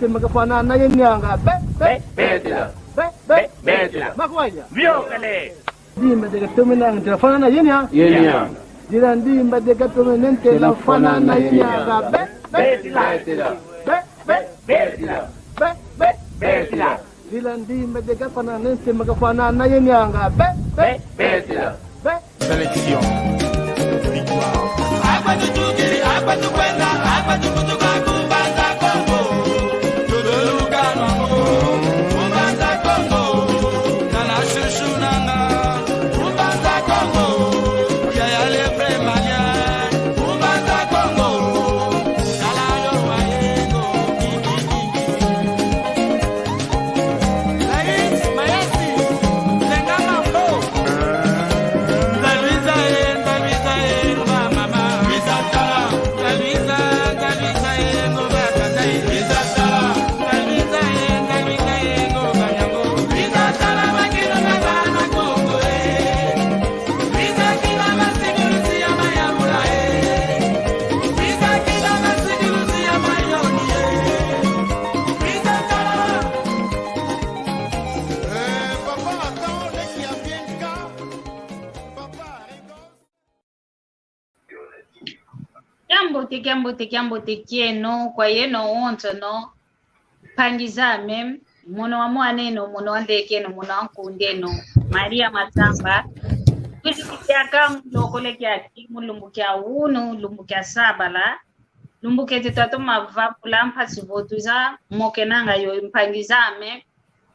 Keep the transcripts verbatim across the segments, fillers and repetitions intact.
Makafwana na yenianga. Be, be, be, betila. Be, be, be, betila. Makwaya. Vyokele. Ndimba de katomene nanga, tela fwana na yenia. Yenia. Dila ndimba de katomene, tela fwana na yenianga. Be, be, betila. Be, be, betila. Be, be, betila. Dila ndimba de kafwana nente, makafwana na yenianga. Be, be, be, betila. Be. Sélection. Victoire. Kiambote, kiambote, kiambote kieno kwa yeno wonsono. Mpangi zame, mono wa mwaneno, mono wa ndekeno, mono wa nkundeno, Maria Masamba. Kwizidi kiaka mu lokole kiaki mu lumbu kia unu, lumbu kia sabala. Lumbu kiete twatoma vavula mpasi vo twiza mokenanga yo mpangi zame,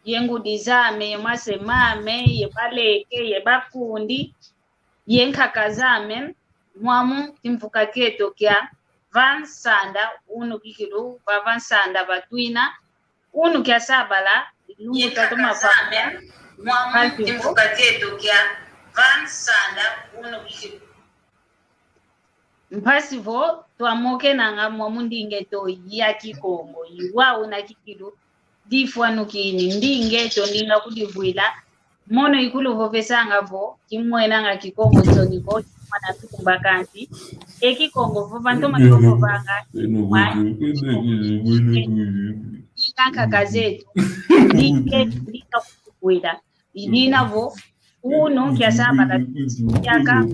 ye ngudi zame, ye mase mame, ye baleke, ye bakundi, ye nkaka zame, mwamu kimvuka kieto kia va nsanda, unu kikilu, va, va nsanda vatwina, unu kia sabala, lumbu twatoma vavula, mwamu kimvuka kieto kia va nsanda, unu kikilu. Mpasi vo twamokenanga mwamu ndinga eto ya Kikongo, i wau na kikilu difwanukini, ndinga eto ndinga kudivwila, mono ikuluvovesanga vo kimwenanga Kikongo nsoni vo kimwana tumba kansi, e Kikongo vo vantoma tuvovanga, nkaka zeto, ndinga eto ndinga kudivwila. I dina vo, unu kia sabala, kiaka,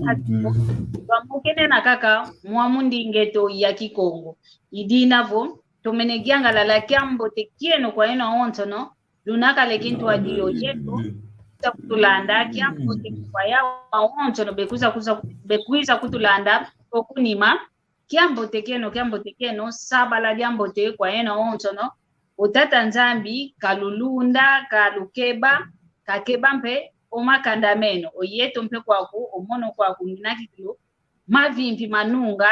twamokenena kaka mwamu ndinga eto ya Kikongo. I dina vo, tomene yangalala kiambote kieno kwa yeno awonsono, luna kale kintwadi yo yeto, kwiza kutulanda, kiambote kwa yau awonsono, bekwiza, kwiza, bekwiza kutulanda, okunima, kiambote kieno, kiambote kieno, sabala diambote kwa yeno awonsono, o Tata Nzambi kalulunda, kalukeba, kakeba mpe o makanda meno, o yeto mpe kwaku, o mono kwaku, ngina kikilu, mavimpi manunga,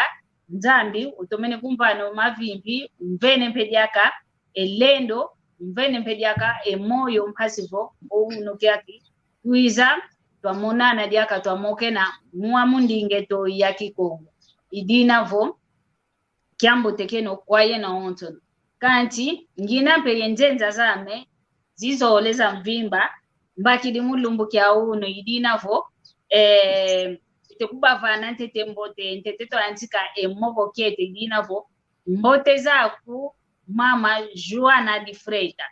Nzambi, utomene kumvana o mavimpi, umvene mpe diaka e lendo, umvene mpe diaka e moyo mpasi vo, o unu kiaki, twiza, twamonana diaka twamokena mwamu ndinga eto ya Kikongo. I dina vo, kiambote kieno kwa yeno awonsono. Kansi, ngina mpe ye nzenza zame, zizole za mvimba, mbakidi mu lumbu kia unu, i dina vo, eh, ntete kubavana ntete mbote, ntete twayantika e moko kiete, i dina vo, mbote zaku, mama Joana de Freitas.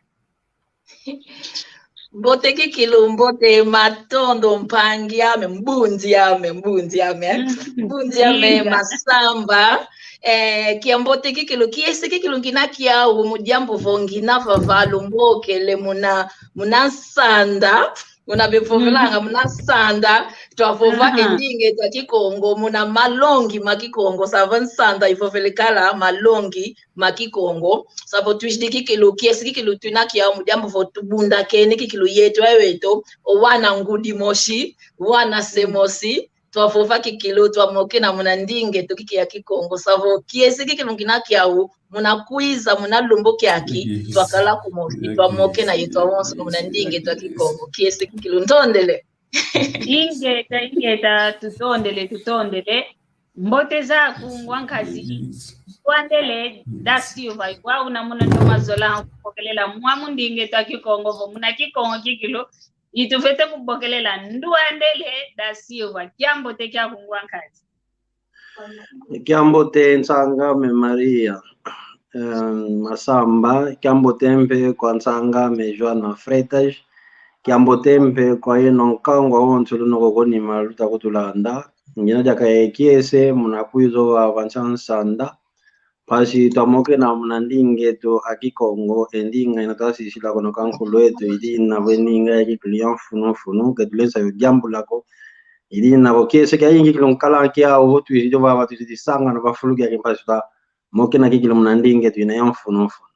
Mbote kikilu, mbote, matondo mpangi ame, mbundi ame, mbundi ame, eh? Mhm. Mbundi ame, Inga. Masamba. Eh, kiambote kikilu, kiese kikilu ngina kiau mu diambu vo ngina vava lumbokele muna, muna nsanda, muna bevovelanga, mhm, muna nsanda, twavova, aha, e ndinga eto a Kikongo, muna malongi ma Kikongo, sava nsanda ivovele kala malongi ma Kikongo. Savo twizidi kikilu, kiese kikilu twina kiau mu diambu vo tubundakene kikilu yeto, eweto, o wana ngudi mosi, wana se mosi, twavova kikilu, twamokena muna ndinga eto kiki ya Kikongo. Savo kiese kikilu ngina kiau, muna kwiza, muna lumbu kiaki, twakala kumosi, twamokena yeto awonso muna ndinga eto a Kikongo. Kiese kikilu, ntondele. Ingeta, ingeta, tutondele, tutondele. Mbote zaku ngwankazi. Ndwandele da Silva, i wau una muna ndo mazola kubokelela mwamu ndinga eto a Kikongo vo muna Kikongo kikilu, ituvete kubokelela. Ndwandele da Silva, kiambote kiaku ngwankazi. Kiambote nsang'ame Maria. eh, Masamba, kiambote mpe kwa nsanga ame Joana Freitas, kiambote mpe kwa yeno nkangu awonso luna koko nima luta kutulanda. Ngina diaka e kiese muna kwiza vava nsa nsanda, mpasi twamokena muna ndinga eto a Kikongo, e ndinga ina twasisila kono ka nkulu eto, i dina vo e ndinga ya kikilu ya mfunu mfunu, ke tulesa yo diambula ko. I dina vo kiese kiayingi kilu nkala kiau, vo twizidi vava twizidi sangana va fulu kiaki mpasi twamokena kikilu muna ndinga eto ina ya mfunu mfunu.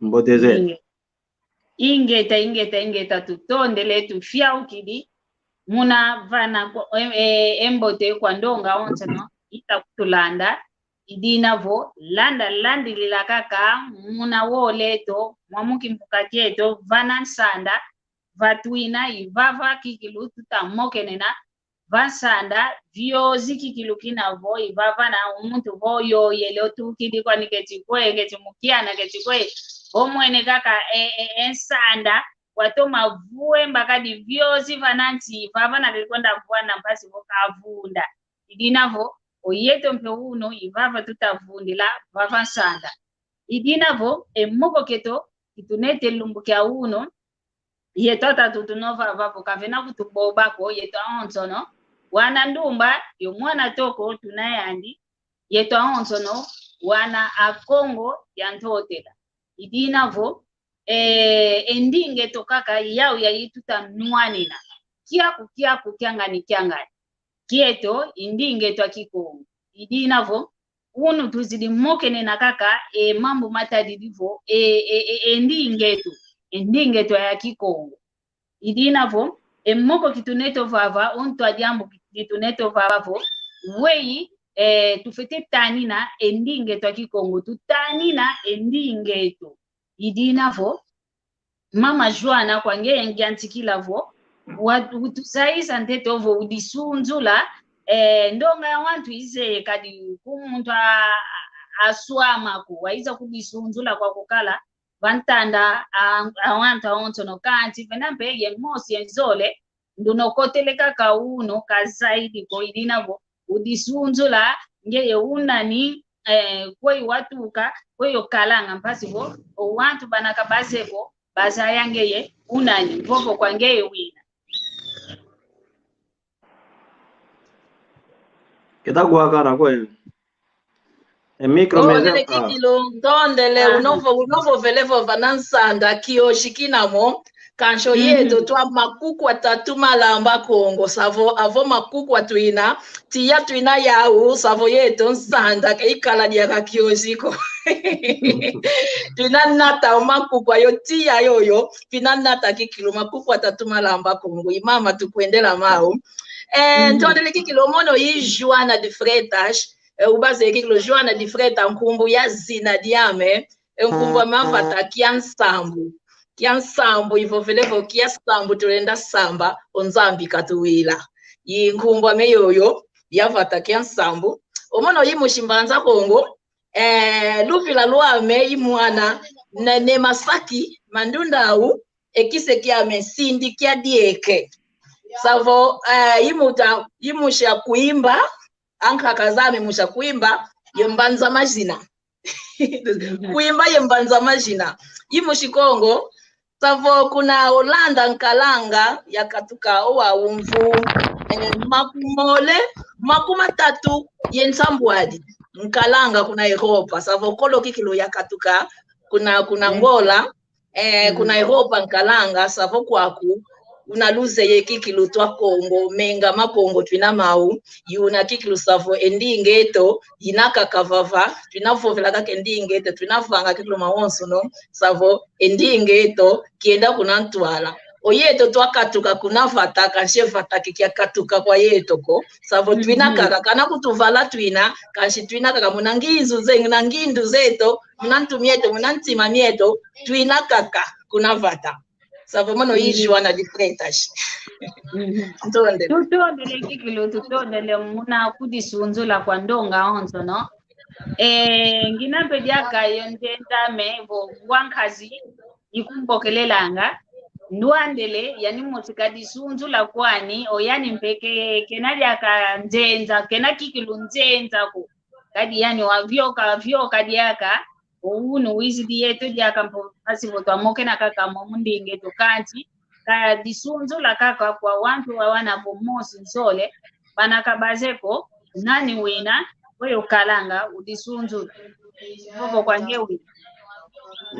Mbote zeto. Inge-, ingeta, ingeta, ingeta, tutondele, tufiaukidi. Muna vana kwa, e, e, e mbote kwa ndonga onsono ita kutulanda. I dina vo, landa, landilila kaka muna wole eto, mwa mu kimvuka kieto, vana nsanda, va twina, i vava kikilu tutamokenena, va nsanda, viozi kikilu kina vo, i vava na muntu vo yoyele otukidi kwani keti kwe, keti mukiana, keti kwe, vo mwene kaka e, e, e nsanda, watoma vue mbakadi viozi vana nsi, i vava na kekwenda vua na mpasi vo kavunda. I dina vo, o yeto mpe unu, i vava tutavundila, vava nsanda. I dina vo, e moko kieto, kitunete lumbu kia unu, yeto atatu tuna vava vo kavena kutuboba ko, yeto awonsono wana ndumba, yo mwana toko tuna yandi, yeto awonsono wana a Kongo ya Ntotela. I dina vo, e, e ndinga eto kaka yau yayi tutanwanina. Kiaku, kiaku, kiangani, kiangani. Kieto, i ndinga eto a Kikongo. I dina vo, unu tuzidi mokenena kaka e mambu matadidi vo e, e, e, e ndinga eto, e ndinga eto ya Kikongo. I dina vo, e moko kitunete vava, o ntu a diambu kitunete vava vo, weyi, e, tufwete tanina e ndinga eto a Kikongo, tutanina e ndinga eto. I dina vo, mama Joana, kwa ngeye ngiantikila vo, wa-, utuzayisa ntete ovo udisunzula, eh, ndonga ya wantu izeye kadi ku muntu a-, a-, aswama ko, waiza kudisunzula kwa kukala va ntanda a, a wantu awonsono, kansi vena mpe ye mosi ye nzole, nduna okotele kaka unu, ka zaidi ko, i dina vo udisunzula ngeye unani, eh, kweyi watuka, kweyi okalanga, mpasi vo o wantu bana ka baze ko, bazaya ngeye unani, vovo kwa ngeye wina. Keta kuakana kwe. E micro. Tondele meza, ah. Kikilu, tondele, ah. Unovo, unovovele vova na nsanda, kioshi kina mo, kansi o yeto twa makuku atatu malamba Kongo, savo avo makuku atwina, tiya twina yau, savo yeto nsanda, ke ikala diaka kioshi ko. Twina nata o makuku ayo, tiya yoyo, twina nata kikilu makuku atatu malamba Kongo, i mama tukwendela mau. Eh, ntondele kikilu, omono i Joana de Freitas, e, ubaze kikilu Joana de Freitas, nkumbu ya zina diame, e, nkumbu ame a vata kia nsambu. Kia nsambu, ivovele vo kia nsambu tulenda samba, o Nzambi katuwila. I nkumbu ame yoyo, ya vata kia nsambu. Omono i musi Mbanza Kongo, e, luvila lwame i mwana, ne, ne masaki, mandunda au, e kise kiame sindi kia dieke. Savo, e, i muta, i musi a Kwimba, ankaka zame musi a Kwimba, ye Mbanza Mazina. Kwimba ye Mbanza Mazina. I musi Kongo, savo kuna Holanda nkalanga yakatuka owa umvu, eh, makumole, makumatatu ye nsambwadi. Nkalanga kuna Europa, savo kolo kikilu yakatuka kuna, kuna Angola, eh, kuna Europa nkalanga, savo kwaku, una luzeye kikilu twa Kongo, menga ma Kongo twina mau, yuna kikilu savo e ndinga eto, ina kaka vava, twina vovela kaka e ndinga eto, twina vanga kikilu mawonsono, savo e ndinga eto, kienda kuna ntwala. O yeto twakatuka kuna vata, kansi e vata ke kiakatuka kwa yeto ko, savo twina kaka, kana kutuvala twina, kansi twina kaka muna ngindu ze-, na ngindu zeto, muna ntu mieto, muna ntima mieto, twina kaka kuna vata. Savo mono i Joana de Freitas. Ntondele. Tutondele kikilu, tutondele muna kudisunzula kwa ndonga onsono. Eh, ngina mpe diaka yo nzenza me vo ngwa nkazi ikumbokelelanga. Ndwandele, yani musi kadisunzula kwani, o yani mpe ke-, kena diaka nzenza, kena kikilu nzenza ko. Kadi yani wavioka, vioka diaka, Owunu wizidi yeto diaka mpo mpasi vo twamokena kaka mo mu ndinga eto, kansi ka disunzula kaka kwa wantu wawana vo mosi nzole, bana ka bazeye ko nani wina, weyo kalanga udisunzula. Vovo kwa nge wina.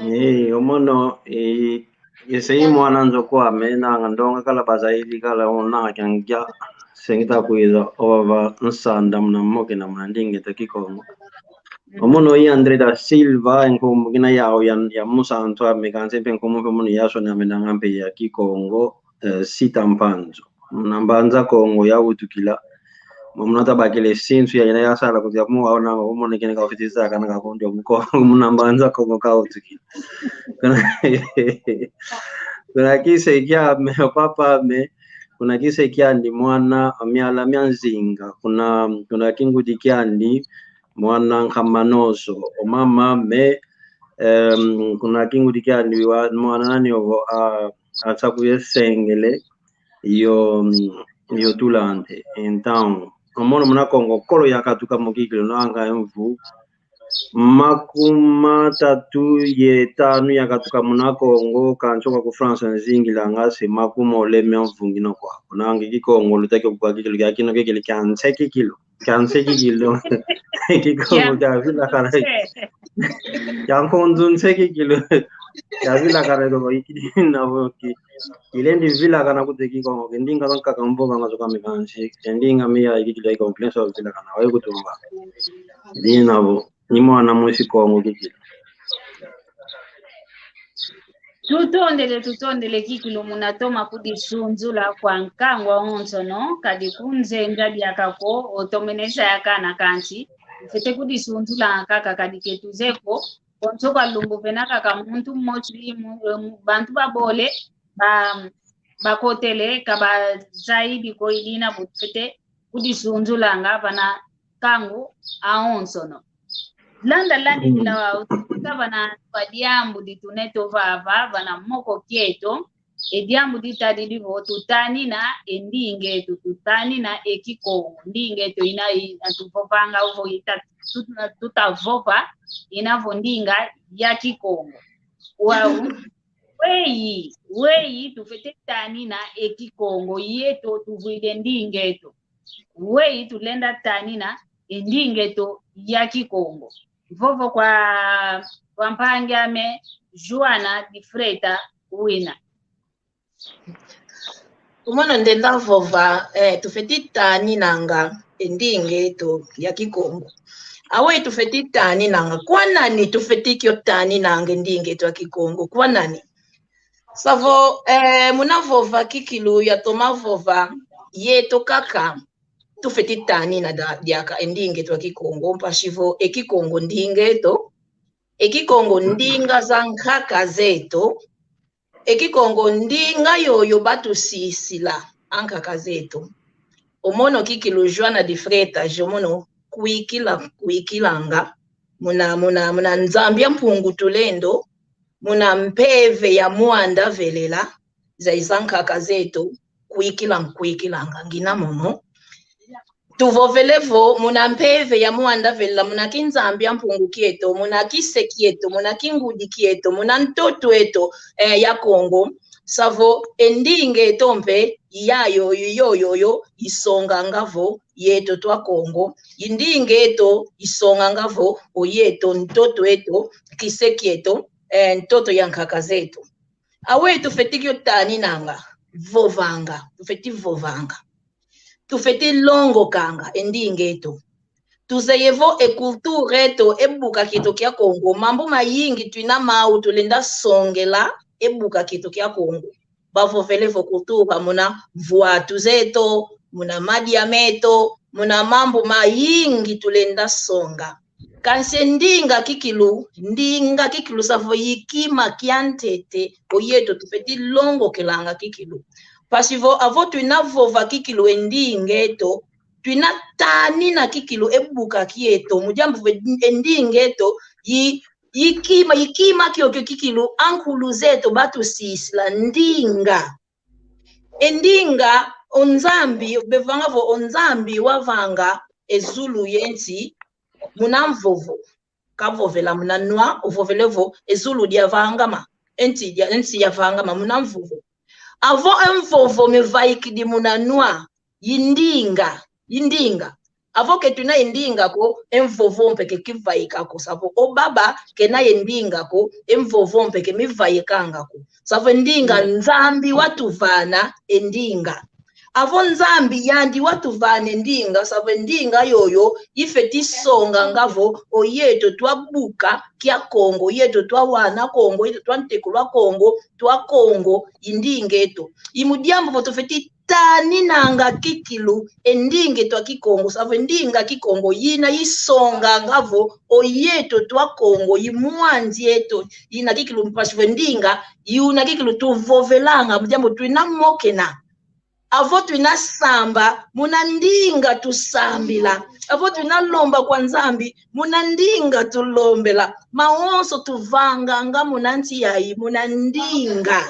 Eh, omono, eh, ese i mwana nzo kwame, nanga ndonga kala bazayidi kala onanga kiangia sengita kwiza ovava nsanda muna mokena muna ndinga eto Kikongo. Omono i André da Silva, e nkumbu kina yau ya, ya musantu ame, kansi mpe nkumbu mpe munu yasonamena nga mpe ya Kikongo, eh, Sita Mpanzu. Muna Mbanza Kongo yawutukila. Mo muna tabakila sinsu ya ina yasala kuzia mu waona, mo mona kene kafiti zakana kakundi omuko, muna Mbanza Kongo kawutukila. Kuna, kuna kise kiame, papa ame, kuna kise kiandi mwana miala mia Nzinga, kuna, kuna kingudi kiandi mwana Nkamanoso, o mama ame, em, kuna kingudi kiandi wa, mwana nani ovo, a, asakuye Sengele, yo, yo Tulante. Então, omono muna Kongo kolo yakatuka mo kikilu nanga mvu makumatatu ye tanu yakatuka muna Kongo, kansi kwa ku France nzingilanga se makumole mia mvu ngina kwa. Kuna nge Kikongo luteke kwa kikilu kia kino kikili kia nse kikilu. Kia nse kikilu. Kikongo kia vilakana. Kia nkunzu nse kikilu. Kia vilakana ko ikidi na voki. Kilendi vilakana kute Kikongo, ke ndinga zankaka mvovanga zo kame kansi, ke ndinga mia ikikila iko kilendi vilakana, waye kutumba. Dina vo, ni mwana mwisi Kongo kikilu. Tutondele, tutondele kikilu muna toma kudisunzula kwa nkangu wonsono, kadi kunzenza diaka ko, otomenesa yakana kansi, tufwete kudisunzula kaka kadi ke tuzeye ko, konso kwa lumbu vena kaka muntu mosi, mu-, mu-, bantu babole, ba, bakotele, ka bazayidi ko, i dina vo tufwete kudisunzulanga vana nkangu awonsono. Landa landi, mm, kila wa utukuta vana kwa diambu ditunete ovava, vana moko kieto, e diambu ditadidi vo tutanina e ndinga eto, tutanina e Kikongo, ndinga eto ina i-, atuvovanga ovo ita-, tut-, tutavova, ina vo ndinga ya Kikongo. Wau, weyi, weyi tufwete tanina e Kikongo, yeto tuvwidi e ndinga eto. Weyi tulenda tanina e ndinga eto ya Kikongo. Vovo kwa, kwa mpangi ame Joana de Freitas wina. Omono ndenda vova, eh, tufwete taninanga e ndinga eto ya Kikongo. Aweyi tufwete taninanga, kwa nani tufwete kio taninanga e ndinga eto ya Kikongo, kwa nani? Savo, eh, muna vova kikilu yatoma vova, yeto kaka tufwete tanina da-, diaka e ndinga eto ya Kikongo, mpasi vo e Kikongo ndinga eto, e Kikongo ndinga zankaka zeto, e Kikongo ndinga yoyo batusisila ankaka zeto. Omono kikilu Joana de Freitas, omono kwikila, kwikilanga muna, muna, muna Nzambi a Mpungu Tulendo, muna mpeve ya Mwanda Velela, zaiza nkaka zeto, kwikila nkwikilanga ngina momo. Tuvovele vo, muna mpeve ya Mwanda Velela, muna kinzambi a Mpungu kieto, muna kise kieto, muna kingudi kieto, muna ntoto eto, eh, ya Kongo, savo e ndinga eto mpe, yayo, yoyoyo, isonganga vo, yeto twa Kongo, e ndinga eto, isonganga vo, o yeto, ntoto eto, kise kieto, eh, ntoto ya nkaka zeto. Aweyi tufwete kio taninanga, vovanga, tufwete vovanga. Tufwete longokanga e ndinga eto. Tuzeye vo e cultura eto, e buka kieto kia Kongo, mambu mayingi twina mau tulenda songela e buka kieto kia Kongo. Bavovele vo cultura muna vwatu zeto, muna madia meto, muna mambu mayingi tulenda songa. Kansi e ndinga kikilu, ndinga kikilu savo i kima kia ntete, o yeto tufwete longokelanga kikilu. Mpasi vo avo twina vova kikilu e ndinga eto, twina tanina kikilu e buka kieto, mu diambu vo e ndinga eto i, i kima, i kima kiokio kikilu ankulu zeto batusisila ndinga. E ndinga, o Nzambi, bevanga vo o Nzambi wavanga e zulu ye nsi muna mvovo. kavovela muna nwa, ovovele vo e zulu diavangama, e nsi dia, e nsi yavangama muna mvovo. Avo e mvovo mivaikidi muna nwa, i ndinga, i ndinga. Avo ke tuna e ndinga ko, e mvovo mpe ke kivaika ko. Savo o baba kena e ndinga ko, e mvovo mpe ke mivaikanga ko. Savo e ndinga, Nzambi watuvana e ndinga. Avo Nzambi yandi watuvana e ndinga, savo e ndinga yoyo ifeti songanga vo oyeto twabuka kia Kongo, oyeto twawana Kongo, oyeto twantekula Kongo, twa Kongo, i ndinga eto. I mu diambu vo tufeti taninanga kikilu e ndinga eto a Kikongo, savo e ndinga Kikongo yina isonganga vo oyeto twa Kongo, i mwanzi eto, yina kikilu mpasi vo e ndinga, yuna kikilu tuvovelanga, mu diambu twina mokena. Avo twina samba, muna ndinga tusambila. Avo twina lomba kwa Nzambi, muna ndinga tulombela. Mawonso tuvanganga muna nsi yayi, muna ndinga.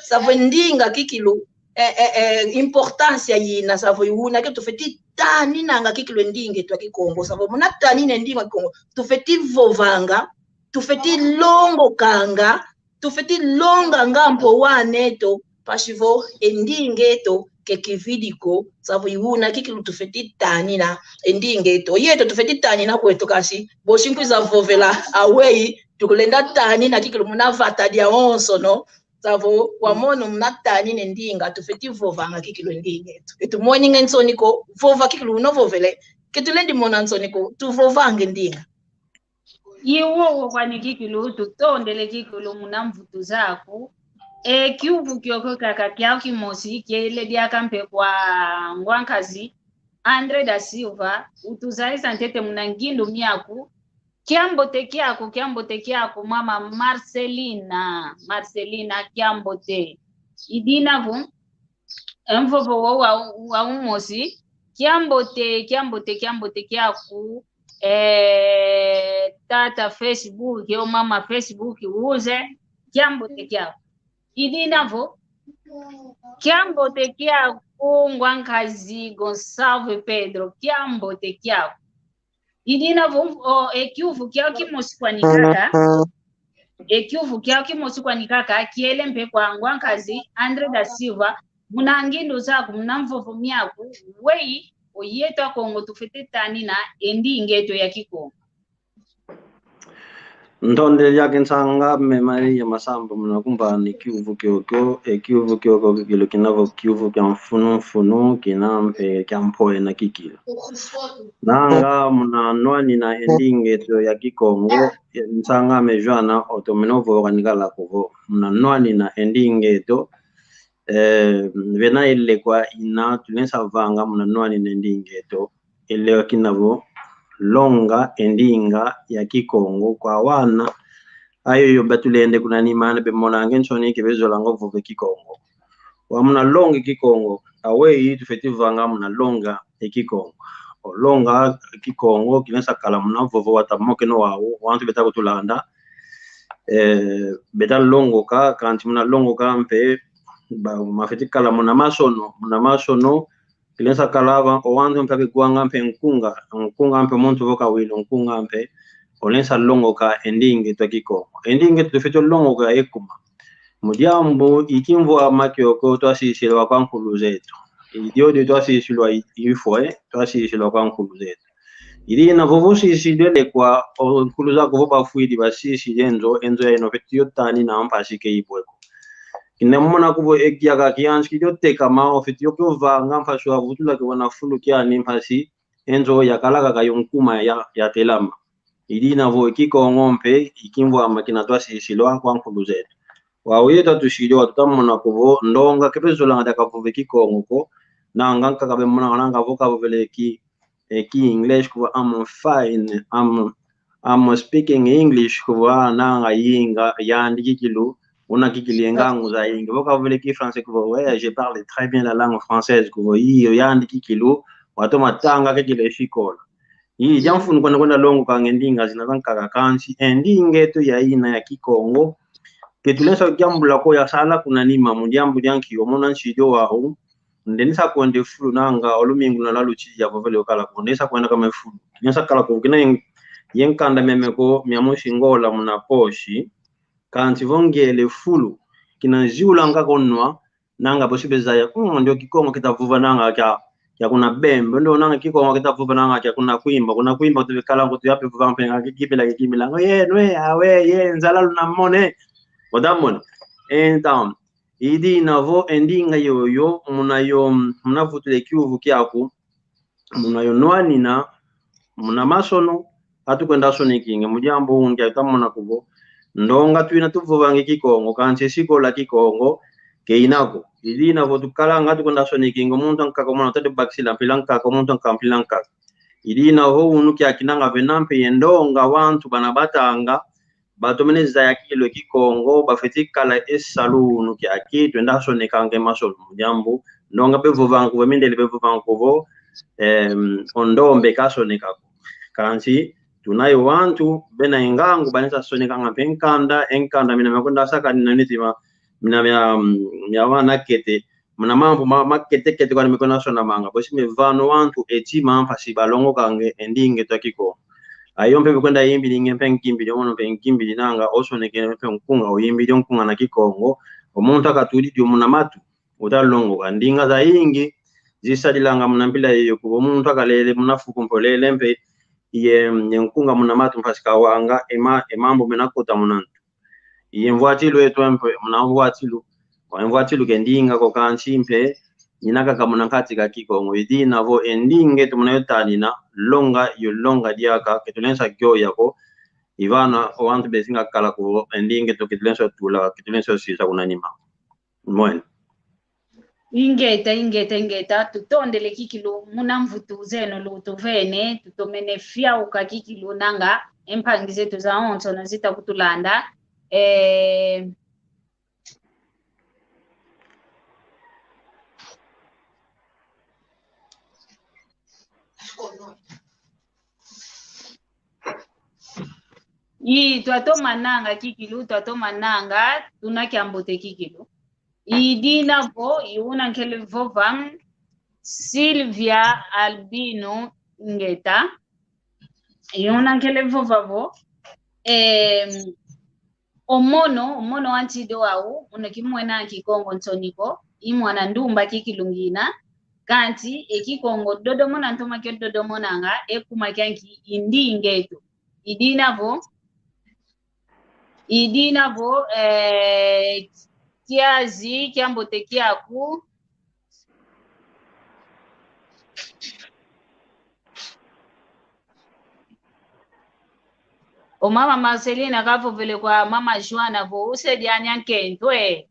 Savo e ndinga kikilu, eh, eh, eh, importance ya yina, savo i una ke tufeti taninanga kikilu e ndinga eto a Kikongo. Savo muna tanina e ndinga Kikongo, tufeti vovanga, tufeti longokanga, tufeti longanga mpe o wana eto, mpasi vo e ndinga eto ke kividi ko, savo i una kikilu tufeti tanina e ndinga eto. Oyeto tufeti tanina kweto, kansi bosi nkwiza vovela aweyi, tukulenda tanina kikilu muna vata diawonsono, savo wamono muna tanina e ndinga, tufeti vovanga kikilu e ndinga eto. Ke tumoninge nsoni ko, vova kikilu una ovovele, ke tulendi mona nsoni ko, tuvovanga e ndinga. I wowo kwani kikilu, tutondele kikilu muna mvutu zaku. E kiuvu kiokio kaka kiau kimosi kiele diaka mpe kwa ngwankazi André da Silva, utuzayisa ntete muna ngindu miaku. Kiambote kiaku, kiambote kiaku, mama Marcelina, Marcelina, kiambote. I dina vo e mvovo wa, wa, wa umosi, kiambote, kiambote, kiambote kiaku, eh, tata Facebook, o mama Facebook, uze, kiambote kiaku. I dina vo, kiambote kiaku, ngwankazi Gonçalves Pedro, kiambote kiaku. I dina vo, o, e kiuvu kiau kimosi kwani kaka, e kiuvu kiau kimosi kwani kaka, kiele mpe kwa ngwankazi André da Silva, muna ngindu zaku, muna mvovo miaku, weyi, oyeto a Kongo tufeti tanina e ndinga eto ya Kikongo. Ntondele diaka nsang'ame Maria Masamba muna kumbani kiuvu kiokio, e kiuvu kiokio kikilu kina vo kiuvu kia mfunu mfunu, kina mpe kia mpwena kikilu. Nanga muna nwanina e ndinga eto ya Kikongo, nsang'ame Joana, otomene ovova nikala kuvo. Muna nwanina e ndinga eto, eh, vena ele kwa ina tulensa vanga muna nwanina e ndinga eto. Ele kina vo, longa e ndinga ya Kikongo kwa wana. Ayo yo batulende kuna nima, ana bemonange nsoni ke bezolanga vova Kikongo. Wa muna longa Kikongo, aweyi tufeti vanga muna longa e Kikongo. O longa Kikongo, kilensa kala muna vovo wata mokeno wau, wantu beta kutulanda. Eh, beta longoka, kansi muna longoka mpe, ba, mafeti kala muna masono, muna masono, kilensa kala va, o wantu mpe kigwanga mpe nkunga, nkunga mpe muntu vo kawilo nkunga mpe, olensa longoka e ndinga eto a Kikongo. E ndinga eto tufeti longoka ekuma. Mu diambu i kimvwama kiokio twasisilwa kwa nkulu zeto. I diodio twasisilwa i, ifwe, twasisilwa kwa nkulu zeto. I dina vovo usisidile kwa, o nkulu zaku vo bafwidi basisidi e nzo, e nzo ya ino feti yo tanina mpasi ke ibwe ko. Kina mona kuvo e kiaka kiansi kidi yo tekama, o feti yo kio vanga mpasi wavutula ke wana fulu kiani mpasi, e nzo yakala kaka yo nkuma ya, ya telama. I dina vo Kikongo mpe i kimvwama kina twasisilwa kwa nkulu zeto. Wau yeto atusidi, wau tutamona kuvo ndonga ke bezolanga dia kavova Kikongo ko, nanga nkaka bemonanga nanga vo kavovele ki, eh, ki English kuvo, "I'm fine, I'm, I'm speaking English," kuvo, ah, nanga yinga, yandi kikilu, una kikilu ye ngangu zayingi. Vo kavovele ki Français kuvo, "Ouais, je parle très bien la langue française," kuvo, iyo yandi kikilu, watoma tanga kikilu e sikola. Ii, dia mfunu kwenda kwenda longokanga e ndinga zina zankaka, kansi e ndinga eto ya ina ya Kikongo, ke tulensa kiambula ko yasala kuna nima mu diambu dia nki, omona nsidi wau, ndenisa kwenda e fulu nanga, o lumingu na lwalutidi yavovele yo kala ko, ndenisa kwenda kama e fulu. Ndenisa kala ko, kina, ye nkanda miame ko mia musi ngola muna posi, kansi vo ngele fulu, kina ziulanga ko nwa, nanga bosi bezaya, mm, ndio Kikongo kita vuvananga kia, kia kuna Bembe, ndio nanga Kikongo kita vuvananga kia kuna Kwimba, kuna Kwimba tubekala ngo tuyape vuvanga mpe nga kikibila, kikibila, ngo, ye, nwe, awe, ye, nzala luna mone. Ota mona. Então, i dina vo e ndinga yoyo, muna yo, muna vutula e kiuvu kiaku, muna yo nwanina, muna masono, atu kwenda sonekinga, mu diambu ungi atu mona ko vo ndonga twina tuvovanga Kikongo, kansi sikola Kikongo keina ko. I dina vo tukalanga atu kwenda sonekinga, muntu ankaka mona tadi bakisila mpila nkaka, muntu ankaka mpila nkaka. I dina vo unu kiakinanga vena mpe ye ndonga wantu bana batanga, batomene zaya kikilu e Kikongo, bafeti kala e salu unu kiaki, twenda sonekanga e masono mu diambu, ndonga bevovanga ko vo, mindele bevovanga ko vo, em, o ndombe kasoneka ko. Kansi, tuna ye wantu, bena e ngangu, banesa sonekanga mpe nkanda, e nkanda mina mia kwenda sakanina nitima, mina mia, mia wana kete, muna mambu ma, makete-kete kwani mekwenda sonamanga. Bosi mevana wantu e tima mpasi balongokanga e ndinga eto a Kikongo. Ayo mpe mekwenda yimbilinga mpe nkimbili, omono mpe nkimbili nanga, osonekene mpe nkunga, oyimbili o nkunga na Kikongo. O muntu akatudidi o muna matu, uta longoka. Ndinga zayingi, zisadilanga muna mpila yoyo, kuba o muntu akalele muna fuku mpe olele mpe, ye, ye nkunga muna matu mpasi kawanga, e ma, e mambu mena kota muna ntu. Iye mvwatilu eto mpe, muna mvwatilu. Kwa mvwatilu ke ndinga ko kansi mpe, ina kaka muna nkati ka Kikongo. I dina vo e ndinga eto muna yo tanina, longa yo longa diaka, ke tulensa kioya ko. I vana o wantu bezinga kala ko, e ndinga eto ke tulensa tula, ke tulensa sisa kuna nima. Mwene. Ingeta, ingeta, ingeta, tutondele kikilu, muna mvutu zeno lutuvene, tutomene fiauka kikilu nanga, e mpangi zetu zawonsono zita kutulanda. Eh, i, twatomananga kikilu, twatomananga, tuna kiambote kikilu. I dina vo, i una nkele vova, Silvia Albino Ngeta. I una nkele vova vo, em, o mono, o mono wa ntido wau, una kimwena Kikongo nsoni ko, i mwana ndumba kikilu ngina, kansi, e Kikongo dodomona ntoma kio dodomonanga, e kuma kianki i ndinga eto. I dina vo, i dina vo, eh, kiazi, kiambote kiaku. O mama Marcelina kavovele kwa mama Joana vo, usedi anya nkento, eh.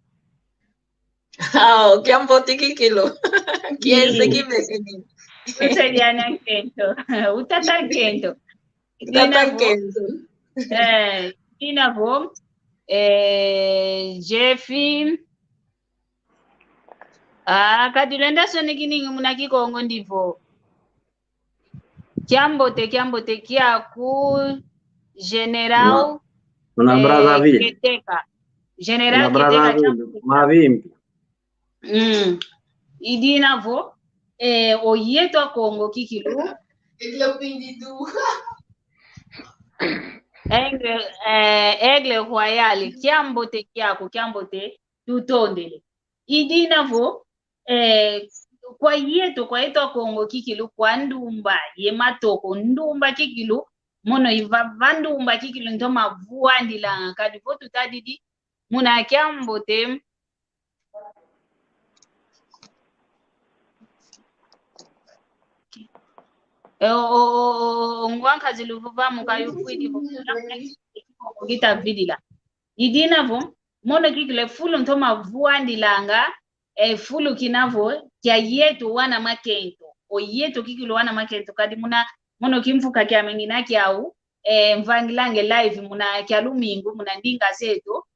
Ao, kiambote kikilu. Kiese kibekeni. Usedi anya nkento. Utata nkento. Utata nkento. Eh, i dina vo, eh, Jeffy. Ah, kadi lwenda sonekiningi muna Kikongo ndi vo. Kiambote, kiambote kiaku, General, muna, muna, eh, Brazzaville. Keteka. General muna Keteka, Brazzaville, kiambote kiaku. Mavimpi. Mm. I dina vo, eh, o yeto a Kongo kikilu. Aigle, eh, Aigle Royal, kiambote kiaku, kiambote, tutondele. I dina vo, eh, kwa yeto, kwa yeto a Kongo kikilu, kwa ndumba ye matoko, ndumba kikilu, mono i vava ndumba kikilu ntoma vuandilanga, kadi vo tutadidi, muna kiambote. Eh, o, o, o, o, ngwankazi luvuva muka yufwidi vo, kita vidila. I dina vo, mono kikilu e fulu ntoma vuandilanga, e fulu kina vo, kia yeto wana makento. O yeto kikilu wana makento, kadi muna, mono kimfuka kiame ngina kiau, eh, mvangilanga e live muna kia lumingu, muna ndinga zeto.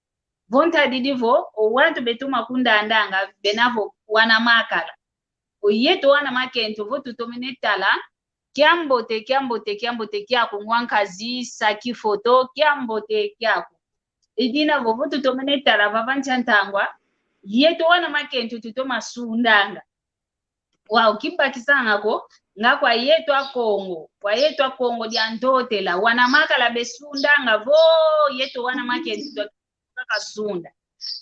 Vo ntadidi vo, o wantu betoma kundandanga, bena vo wana makala. O yeto wana makento, vo tutomene tala, kiambote, kiambote, kiambote kiaku ngwankazi, saki foto, kiambote kiaku. I dina vo, vo tutomene tala, vava ntia ntangwa, yeto wana makento tutoma sundanga. Wau, kibakisanga ko, Nga kwa yeto Akongo, kwa yeto Akongo dia Ntotela, wana makala besundanga vo, yeto wana makento twakaka sunda.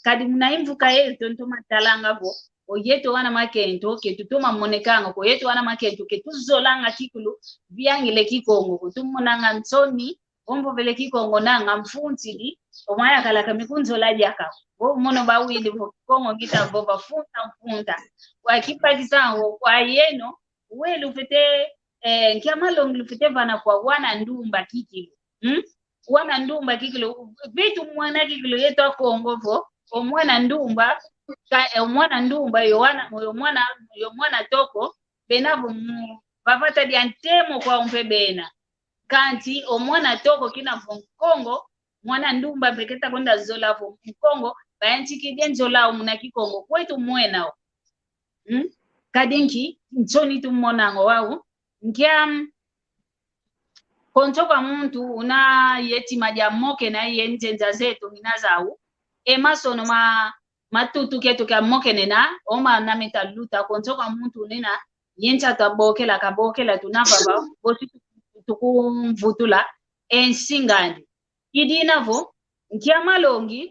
Kadi muna imvuka yeto ntoma talanga vo, o yeto wana makento ke tutoma monekanga ko, yeto wana makento ke tuzolanga kikilu viangile Kikongo ko, tumonanga nsoni vo mvovele Kikongo nanga mfuntidi, o mwana kala kamikunzola diaka. Vo mono bawidi vo Kikongo ngita vova funta mfunta. Kwa kipakisa vo kwa yeno, we lufwete, eh, nkia malongi lufwete vana kwa wana ndumba kikilu. Hmm? Wana ndumba kikilu, beto mona kikilu yeto Akongo vo, o mwana ndumba, ka, eh, o mwana ndumba, yo wana, yo mwana, yo mwana toko, bena vo mu, vavata dia ntemo kwau mpe bena. Kansi o mwana toko kina vo Nkongo, mwana ndumba mpe keta kwenda zola vo Nkongo, bayantikidi nzola au muna Kikongo, kwetu mwena o. Hmm? Kadi nki, nsoni tumonanga wau, nkia, mm, konso kwa muntu una ye tima dia mokena ye nzenza zeto ngina zau, e masono ma, matutu keto kia mokenena, o mana meta luta, konso kwa muntu unina, ye nsa tabokela, kabokela, tuna vava, bosi tu-, tukumvutula, e nsingandi. Idina vo, nkia malongi,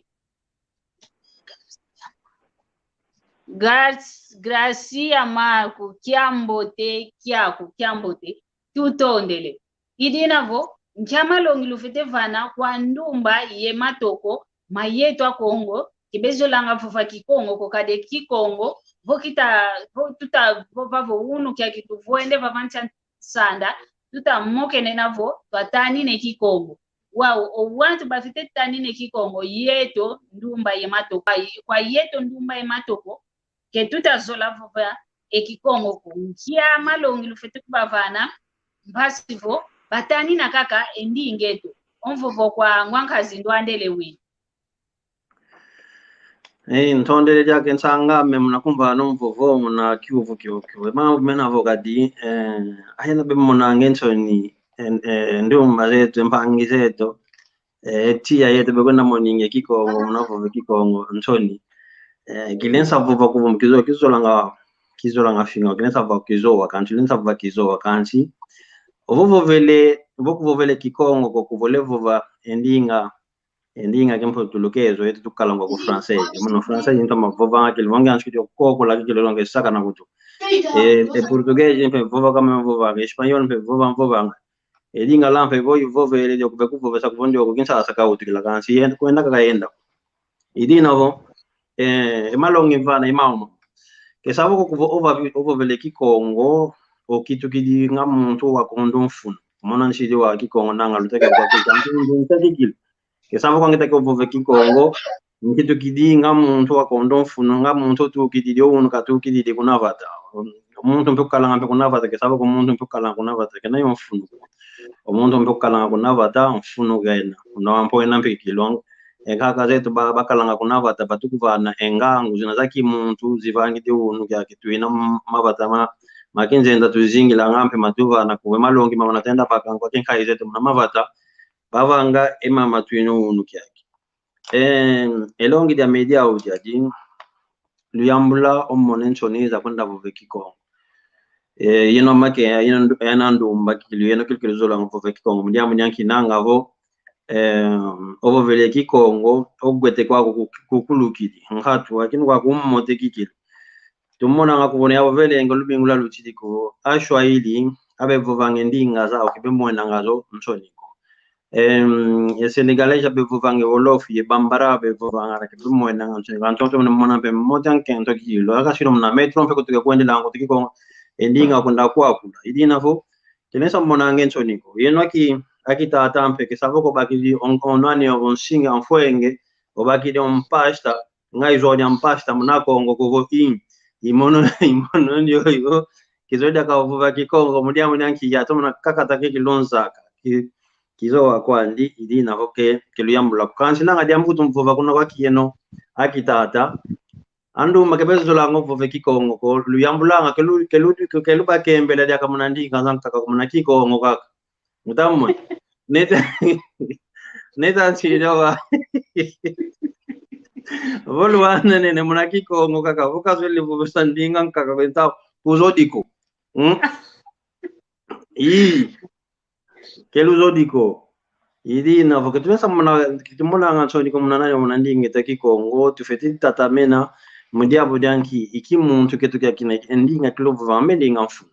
Gar-, Gracia Marco, kiambote, kiaku, kiambote, tutondele. Idina vo, nkia malongi lufwete vana kwa ndumba ye matoko ma yeto Akongo, ke bezolanga vova Kikongo ko, kadi Kikongo, vo kita, vo tuta, vo vavo unu kiaki tuvwende vava nsa nsanda, tuta mokenena vo twatanine Kikongo. Wau, o wantu bafwete tanine Kikongo, yeto ndumba ye matoko. Kwa yeto ndumba ye matoko, ke tuta zola vova e Kikongo ko. Nkia malongi lufwete kubavana, mpasi vo batanina kaka e ndinga eto. O mvovo kwa ngwa nkazi Ndwandele wi. Eh, ntondele diaka nsanga, me muna kumvana o mvovo muna kiuvu kiokio. E mambu mena vo kadi, eh, ayena be monanga nsoni, eh, eh, ndumba zeto, mpangi zeto, eh, tiya yeto be kwenda moninge Kikongo, muna vova Kikongo, nsoni. Eh, kilensa vova kuvu kizo, kizolanga, kizolanga finga, kilensa vova kizowa, kansi kilensa vova kizowa, kansi. Ovo vovele, ovo kuvovele Kikongo, ko kuvole vova e ndinga, e ndinga ke mputulukezo, yeto tukalanga ku francês. Mono francês, ntoma vovanga kilo, vangi ansu kilo koko la kilo longe saka na kutu. E, e português, mpe vova kama vova, e espanhol, mpe vova, vovanga. E lingala, mpe vo, vovele, dio kube kuvovesa kuvo ndio ku Kinshasa ka utukila kansi, yenda, kwenda kaka yenda. Idina vo, eh, e malongi mvana, e mauma. Ke savo ko kuvo ova, ovovele Kikongo, okitukidi nga muntu wa kondo mfunu. Mona nsidi wa Kikongo nanga luteke kwa kika, ntu, ntu, ntu, kikilu. Ke savo ko ngitake ovova Kikongo, nkitukidi nga muntu wa kondo mfunu, nga muntu tukididi, o unu katukididi kuna vata. Muntu mpe kukalanga mpe kuna vata, ke savo ko muntu mpe kukalanga kuna vata, kena yo mfunu. O muntu mpe kukalanga kuna vata, mfunu kena. Una wampo ena mpe kilongo. E kaka zeto ba, bakalanga kuna vata, batukuvana e ngangu, zina za kimuntu, zivangidi unu kiaki tuina m-, mavata ma, ma kinzenza tuzingilanga mpe matuvana, kuve malongi mamana tenda bakanga kwa kinkayi zeto muna mavata, bavanga e mama tuina unu kiaki. Eh, e longi dia media au diadi, luyambula o mone nsoni za kwenda vova Kikongo. Eh, yeno make, yeno ndu-, yeno ndumba kikilu, yeno kikilu zolanga vova Kikongo. Mu diambu dia nki nanga vo, eh, ovovele Kikongo, ogwete kwaku ku-, kukulukidi. Nkatu, akinu kwaku mmote kikilu. Tumonanga kuvona yavovelenge lumingu lwalutidi ko, Aswahili, abevovanga e ndinga zau, ke bemwenanga zo nsoni ko. Em, e Senegalês abevovanga e Wolof, ye Bambara abevovanga, ke bemwenanga nsoni ko. Antonto muna mona mpe mmote ankento kikilu. Aka sino muna metro mpe kutuke kwendela, kutuke ko, e ndinga kwenda kwakula. Idina vo, kilensa monanga nsoni ko. Yeno aki, aki tata mpe, ke savo ko bakidi on, on nani o nsinga, on fwenge, o bakidi on pasta, nga izodi ampasta muna Kongo kuvo i, i mono, i mono ndioyo, kizodi akavova Kikongo, mu diambu dia nki ya, tomona kakatake kilonzaka, ki, kizowa kwandi, idina vo ke, kiluyambula. Kansi nanga diambu kutumvova kuna kwa kiyeno, aki tata. Andu make bezolanga vova Kikongo ko, luyambulanga, kelu, kelu, kelu bakembela diaka muna ndinga zankaka, muna Kikongo kaka. Mutamwe. Neta, neta nsidi wa. Vo luwana nene muna Kikongo kaka, vo kazwele vovesa ndinga nkaka kwenta kuzodiko. Hmm? Ii. Ke luzodi ko. I dina vo ke tulenda mona, ke tumonanga nsoni ko muna nani, muna ndinga eto a Kikongo, tufeti tatamena mu diambu dia nki, i kimuntu kieto kia kina, e ndinga tuluvova me ndinga mfunu.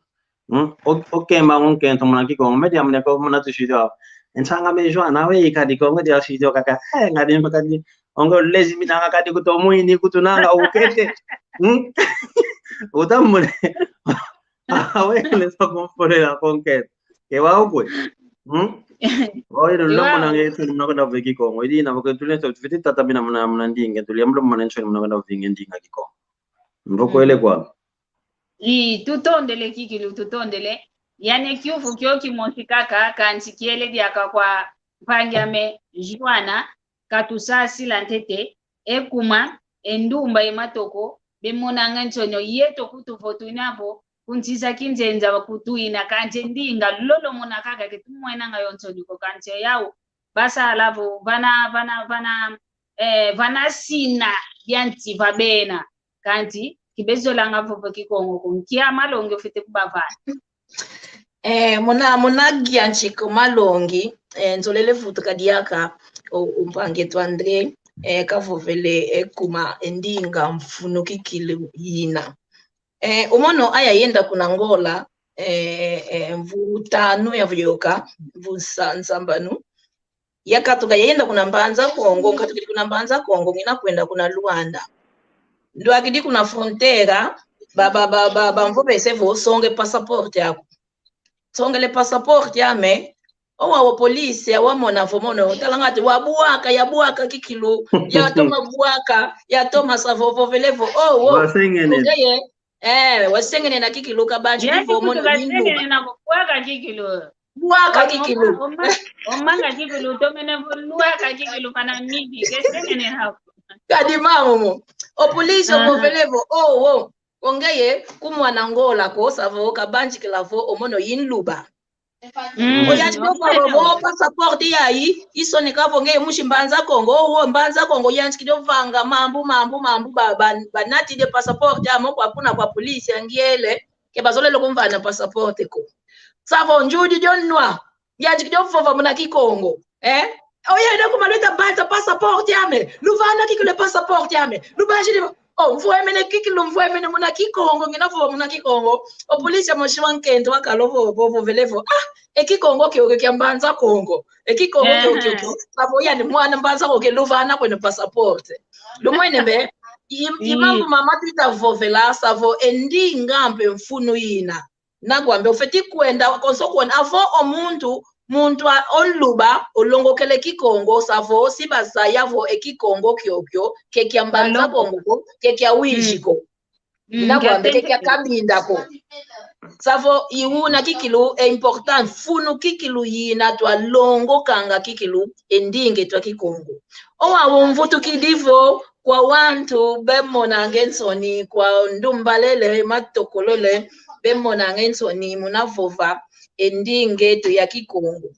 Hmm? O, okemba nkento muna Kikongo, me diambu dia ko muna tusidi wa. Nsanga me Joana, we ikadi Kongo dia sidi kaka, eh, ngadi mpaka di, ongo lezi minanga kadi kuto mwini kutunanga ukete. Hmm? Utambule. Awe, nesa kumpolela konkete. Ke wa ukwe. Hmm? Oye, lula muna nge nsoni muna kwenda vova Kikongo. I dina vo ke tulenda, tufeti tatamena muna, muna ndinga, tuliambo muna nsoni muna kwenda vova ndinga Kikongo. Mbo kwele kwa. I, tutondele kikilu, tutondele. Yandi kiuvu kio kimosi kaka, kansi kiele diaka kwa mpangi ame Joana, katusasila ntete, e kuma, e ndumba, e matoko, bemonanga nsoni o yeto kutu vo twina vo, ku nsi za kinzenza kutu ina kansi e ndinga lolo muna kaka ke tumwenanga yo nsoni ko kansi o yau. Basala vo, vana, vana, vana, eh, vana sina dia nsi va bena. Kansi, kibezolanga vova Kikongo ko, nkia malongi ofete kubavana? Eh, muna, muna gia nsi ko malongi, eh, nzolele vutuka diaka, o, o mpangi eto André, eh, kavovele, eh, kuma, eh, ndinga mfunu kikilu yina. Eh, o mono aya yenda kuna Angola, eh, eh, mvu tanu yavyoka, mvu nsa-, nsambanu. Yakatuka yayenda kuna Mbanza Kongo, nkatukidi kuna Mbanza Kongo, ngina kwenda kuna Luanda. Ndwakidi kuna fronteira, ba, ba, ba, ba, bamvovese vo songa e passaporte aku. Songele passaporte ame, owa o polisi, awa mona vo mono, talanga ati wabwaka, yabwaka kikilu, yatoma bwaka, yatoma savo, vovele vo, oh, oh. Wasengene. Kongeye, eh, wasengene na kikilu kabanji. Yandi kivo mono kutu wasengene na kubwaka kikilu. Bwaka kikilu. Oma-, oma-, omanga kikilu, tomene vo lwaka kikilu pana midi, kesengene hako. Kadi mamo. O polisi, aha, ovovele vo, oh, oh. Ongeye, ku mwana Angola ko, savo, kabanjikila vo, o mono i nluba. Mm. Oyanjikila vo, vo, passaporte yayi, isoneka vo ngeye musi Mbanza Kongo, wo Mbanza Kongo, yanjikidi ovanga mambu, mambu, mambu, ba, ba, banatidi e passaporte ame kwa kuna kwa polisi ya ngiele, ke bazolele kumvana passaporte ko. Savo, njudi dio nwa, yanjikidi ovova muna Kikongo. Eh? Oyenda kuma lwenda banza passaporte ame. Luvana kikilu e passaporte ame. Lubanjidi, oh, mvwemene kikilu, mvwemene muna Kikongo, ngina vova muna Kikongo. O polisi amosi wa nkento wakala ovo, ovo, ovovele vo, ah, e Kikongo kiokio kia Mbanza Kongo. E Kikongo kiokio kio. Aha. Savo yandi mwana Mbanza Kongo ke luvana kweno passaporte. Lumwene mbe, i, i mambu mama tuita vovela, savo e ndinga mpe mfunu yina. Nakwambe, ofeti kwenda, konso kwenda, avo o muntu, muntu a, o nluba, olongokele Kikongo, savo, si bazaya vo e Kikongo kiokio, ke kia Mbanza Kongo ko, ke kia wizi ko. Mm, nakwambe, ke kia Kabinda ko. Savo, i una kikilu, e important, mfunu kikilu yina twalongokanga kikilu, e ndinga eto a Kikongo. Owa umvutukidi vo, kwa wantu bemonanga e nsoni, kwa ndumba lele, matoko lele, bemonanga e nsoni muna vova e ndinga eto ya Kikongo.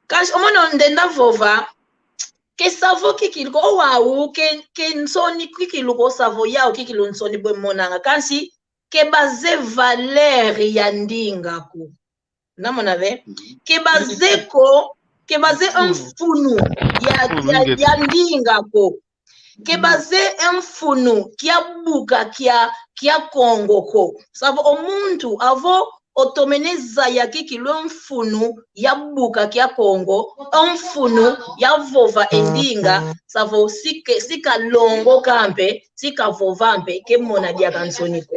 Kansi o mono ndenda vova, ke savo kikilu ko, owau ke, ke nsoni kikilu ko, savo yau kikilu nsoni bemonanga. Kansi ke baze valeur ya ndinga ko. Namona ve? Ke baze ko, ke baze e mfunu ya, ya, ya ndinga ko. Ke baze e mfunu kia buka kia, kia Kongo ko. Savo o muntu avo otomene zaya kikilu e mfunu ya buka kia Kongo, e mfunu ya vova e ndinga, savo si ke, si kalongoka mpe, si kavova mpe, ke mona diaka nsoni ko.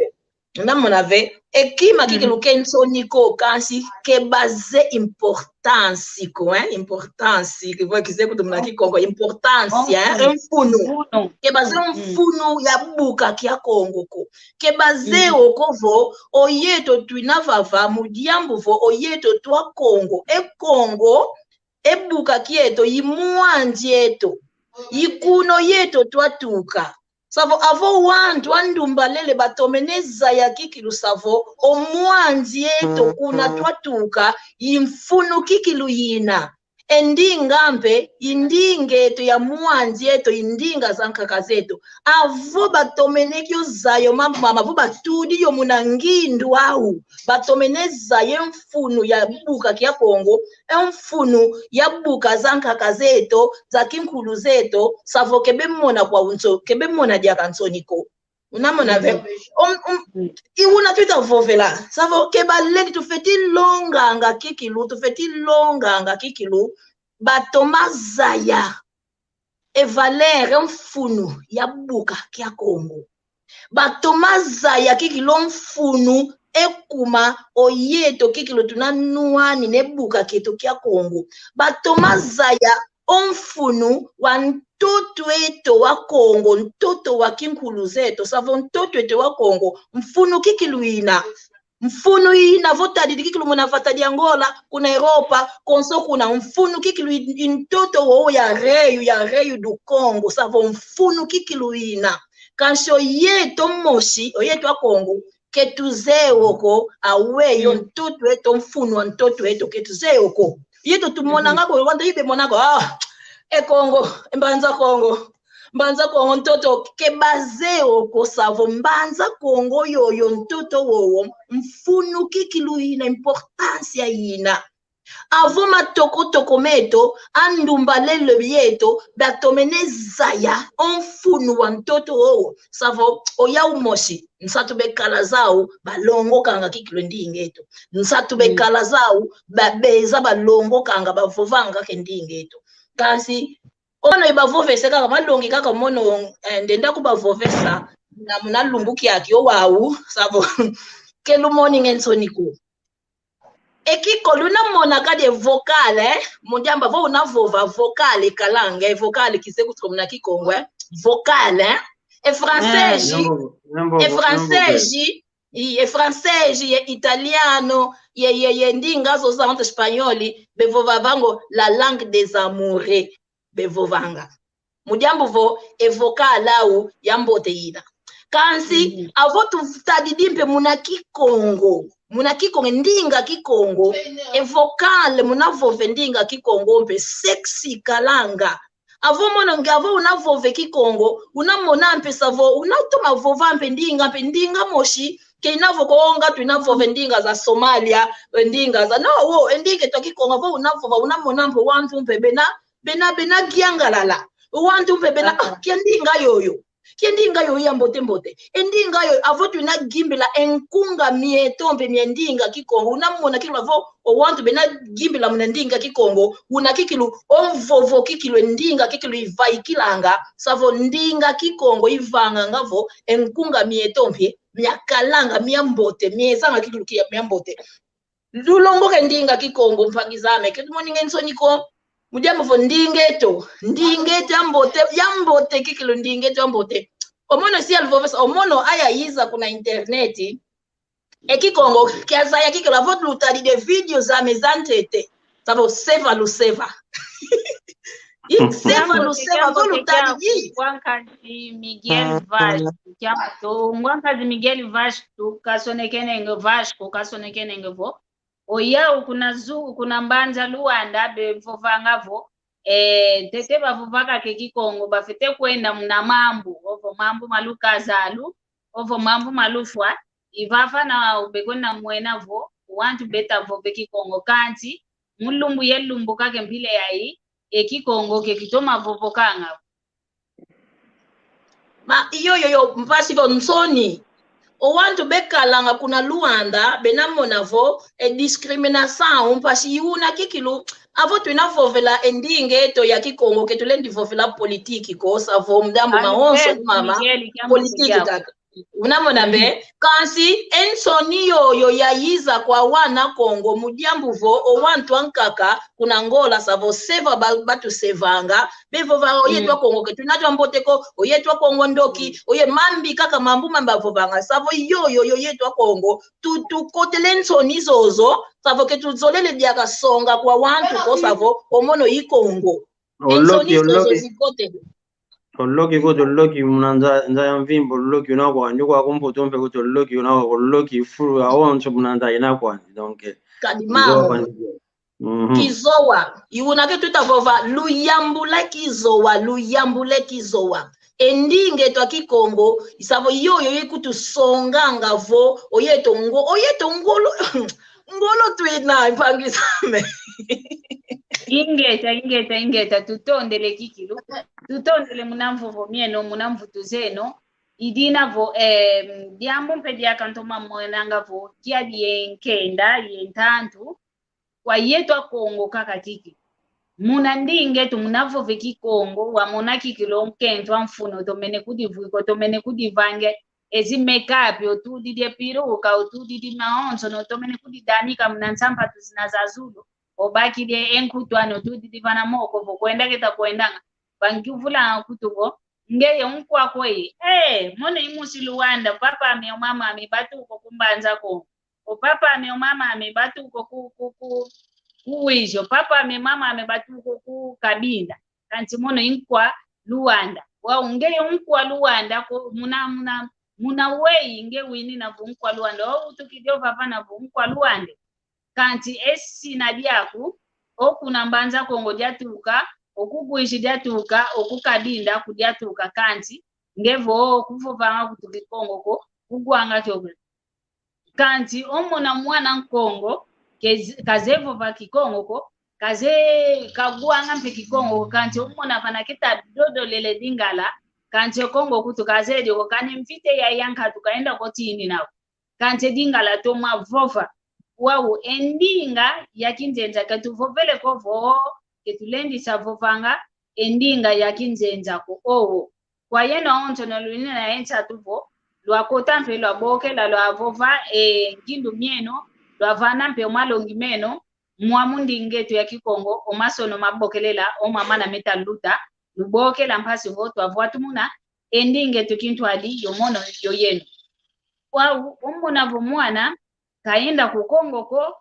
Namona ve, e kima kikilu ke nsoni ko, kansi ke baze importance ko, hein? Importance, ke vo kize kutu muna Kikongo, importance, hein? E mfunu. Ke baze mfunu ya buka kia Kongo ko. Ke baze o ko vo, o yeto twina vava, mu diambu vo, o yeto twa Kongo. E Kongo, e buka kieto, i mwanzi eto. I kuna o yeto twatuka. Savo avo wantu a ndumba lele batomene zaya kikilu savo, o mwanzi eto kuna twatuka, i mfunu kikilu yina. E ndinga mpe, i ndinga eto ya mwanzi eto, i ndinga za nkaka zeto. Avo batomene kio zaya o mambu mama, avo batudi yo muna ngindu au, batomene zaya e mfunu ya buka kia Kongo, e mfunu ya buka za nkaka zeto, za kinkulu zeto, savo ke bemona kwa unso, ke bemona diaka nsoni ko. Unamona ve? Um, um, i una tuta vovela. Savo ke balendi tufeti longanga kikilu, tufeti longanga kikilu. Batoma zaya e valeur, e mfunu ya buka kia Kongo. Batoma zaya kikilu o mfunu ekuma oyeto kikilu tuna nwani ne buka kieto kia Kongo. Batoma zaya o mfunu wa ntoto eto wa Kongo, ntoto wa kinkulu zeto, savo ntoto eto wa Kongo, mfunu kikilu ina. Mfunu ina vo tadidi kikilu muna vata dia Angola, kuna Europa, konso kuna, mfunu kikilu i, i ntoto wowo ya rei, ya rei du Kongo, savo mfunu kikilu ina. Kansi oyeto mosi, oyeto a Kongo, ke tuzeye o ko, aweyi o ntoto eto, mfunu wa ntoto eto, ke tuzeye o ko. Yeto tumonanga ko, wanta ibe monanga ko, ah, e Kongo, e Mbanza Kongo, Mbanza Kongo ntoto, ke bazeye o ko savo Mbanza Kongo yoyo ntoto wowo, mfunu kikilu ina, importância ina. Avo matokotoko meto, a ndumba lelo yeto, batomene zaya o mfunu wa ntoto wowo, savo oyau mosi, nsatu bekala zau, balongokanga kikilu e ndinga eto. Nsatu bekala zau, babeza balongokanga, bavovanga kaka e ndinga eto. Kansi, o mono i bavovese kaka, malongi kaka mono, eh, ndenda kubavovesa, na muna lumbu kiaki, o wau, savo, ke lumoninge nsoni ko. E kiko luna mona kadi e vocal, eh? Mu diambu vo una vova vocal e kalanga, e vocal kise kutuka muna Kikongo, eh? Vocal, eh? E francês, e francês, i, e francês, e italiano, e, e, e ndinga zo za onte espanhol, bevovanga o la langue des amoureux, bevovanga. Mu diambu vo e vocal au ya mbote ina. Kansi, avo tutadidi mpe muna Kikongo. Muna Kikongo, ndinga Kikongo. E vocal muna vova e ndinga Kikongo mpe sexy kalanga. Avo mono nge avo una vova e Kikongo, una mona mpe savo, una toma vova mpe ndinga, mpe ndinga mosi, ke ina vo ko nga tuna vova e ndinga za Somalia, e ndinga za, no, wo, e ndinga eto a Kikongo, avo una vova, una mona mpe wantu mpe bena, bena, bena giangalala. Wantu mpe bena, ah, kia ndinga yoyo. Kia ndinga yoyo ya mbote mbote. E ndinga yoyo, avo tuna gimbila e nkunga mieto mpe mia ndinga Kikongo. Una mona kila vo, o wantu bena gimbila muna ndinga Kikongo. Una kikilu, o mvovo kikilu, e ndinga kikilu ivaikilanga. Savo ndinga Kikongo ivanganga vo, e nkunga mieto mpe, mia kalanga, mia mbote, miezanga kikilu kia mia mbote. Lulongoka e ndinga Kikongo, mpangi zame, ke tumoninge nsoni ko. Mu diambu vo ndinga eto, ndinga eto ya mbote, ya mbote kikilu ndinga eto ya mbote. O mono si aluvovesa, o mono aya iza kuna internet. E Kikongo, kiazaya kikilu avo lutadidi e vídeo zame za ntete. Savo seva luseva. I seva luseva vo lutadidi. Ngwankazi Miguel Vaz, kiambo to, ngwankazi Miguel Vaz, tu kasonekene nge Vaz, ku kasonekene nge vo. Oyau kuna zu, kuna Mbanza Luanda, bevovanga vo. Eh, ntete bavovaka ke Kikongo, bafete kwenda muna mambu, ovo mambu malukazalu, ovo mambu malufwa, ivava na bekwenda mwena vo, wantu beta vova e Kikongo kanti, mu lumbu ye lumbu kake mpila yayi, e Kikongo ke kitoma vovokanga. Ma, iyo, iyo, iyo, mpasi vo nsoni. O wantu bekalanga kuna Luanda, bena mona vo, e discriminação, mpasi i una kikilu, avo tuna vovela e ndinga eto ya Kikongo, ke tulendi vovela politique ko, savo mu diambu mawonso mama, politique kaka. Una mona be, kansi e nsoni yoyo yayiza kwa wana Kongo mu diambu vo o wantu ankaka kuna Angola savo seva ba, batusevanga, bevova oyeto a Kongo ke tuna twa mbote ko, oyeto a Kongo ndoki, oye mambi kaka mambu mambi bavovanga, savo yoyo, yoyeto a Kongo, tu, tukotele nsoni zozo, savo ke tuzolele diaka songa kwa wantu ko savo, o mono i Kongo. E nsoni zozo zikotele. Oloki ko, toloki muna nza, nza ya mvimba, oloki una kwandi, kwa kumputu mpe ko toloki una, oloki fulu ya onso muna nza ina kwandi. Donc, kadi mama. Mhm. Kizowa. I una ke tuta vova, luyambula kizowa, luyambula kizowa. E ndinga eto a Kikongo, i sa vo yoyo ikutusonganga vo, o yeto ngo-, o yeto ngolo, ngolo twina, mpangi zame. Ingeta, ingeta, ingeta, tutondele kikilu. Tutondele muna mvovo mieno, muna mvutu zeno. I dina vo, eh, diambu mpe diaka ntoma monanga vo, kiadi ye nkenda, ye ntantu, kwa yeto a Kongo kaka kikilu. Muna ndinga eto muna vova e Kikongo, wamona kikilu o nkento a mfunu, otomene kudivwika, otomene kudivange, ezi make-up, otudidi e piruka, otudidi mawonso, no otomene kudidanika muna nsampatu zina za zulu, obakidi e nkutu ani, otudidi vana moko, vo kwenda keta kwendanga, bangiuvulanga kutu vo, ngeye unkwakweyi, eh, mono i musi Luanda, papa ami, o mama ami, batuka ku Mbanza Kongo. O papa ami, o mama ami, batuka ku, ku, ku, ku Uíge. O papa ami, mama ami, batuka ku Cabinda. Kansi mono i nkwa Luanda. Wau ngeye nkwa Luanda ko muna, muna, muna weyi nge winina vo nkwa Luanda. O utukidi ovavana vo nkwa Luanda. Kansi e sina diaku, o kuna Mbanza Kongo diatuka, o ku Uíge diatuka, o ku Cabinda ku diatuka. Kansi nge vo kuvovanga kutu Kikongo ko, kugwanga kio ko. Kansi omona mwana Nkongo, kez-, kazeye vova Kikongo ko, kazeye kagwanga mpe Kikongo ko, kansi omona vana keta dodolele Lingala, kansi Kongo kutu kazeye dio ko, kani mvita ya, ya nkatu kaenda ko tinina ko. Kansi e Lingala toma vova. Wau e ndinga ya kinzenza, ka tuvovele ko vo, ke tulendisa vovanga e ndinga ya kinzenza ko, owo. Kwa yeno awonso no lunina ye nsatu vo, lwakota mpe lwabokela, lwavova e ngindu mieno, lwavana mpe o malongi meno, mwa mu ndinga eto ya Kikongo, o masono mabokelela, o mamana meta luta, lubokela mpasi vo twavwatumuna e ndinga eto kintwadi, yo mono, yo yeno. Wau, omona vo mwana, kaenda ku Kongo ko,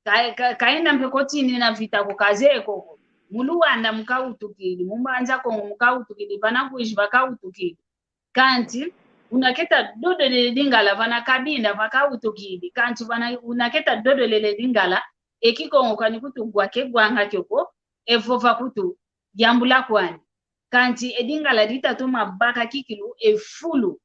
ka, ka, kaenda mpe ko tinina vita ko, kazeye ko ko. Mu Luanda mu kautukidi, mu Mbanza Kongo mu kautukidi, vana Uíge va kautukidi. Kansi, una keta dodolele Lingala, vana Cabinda va kautukidi. Kansi, vana, una keta dodolele Lingala, e Kikongo kani kutu gwa ke gwanga kio ko, e vova kutu, yambula kwani. Kansi e Lingala dita toma baka kikilu e fulu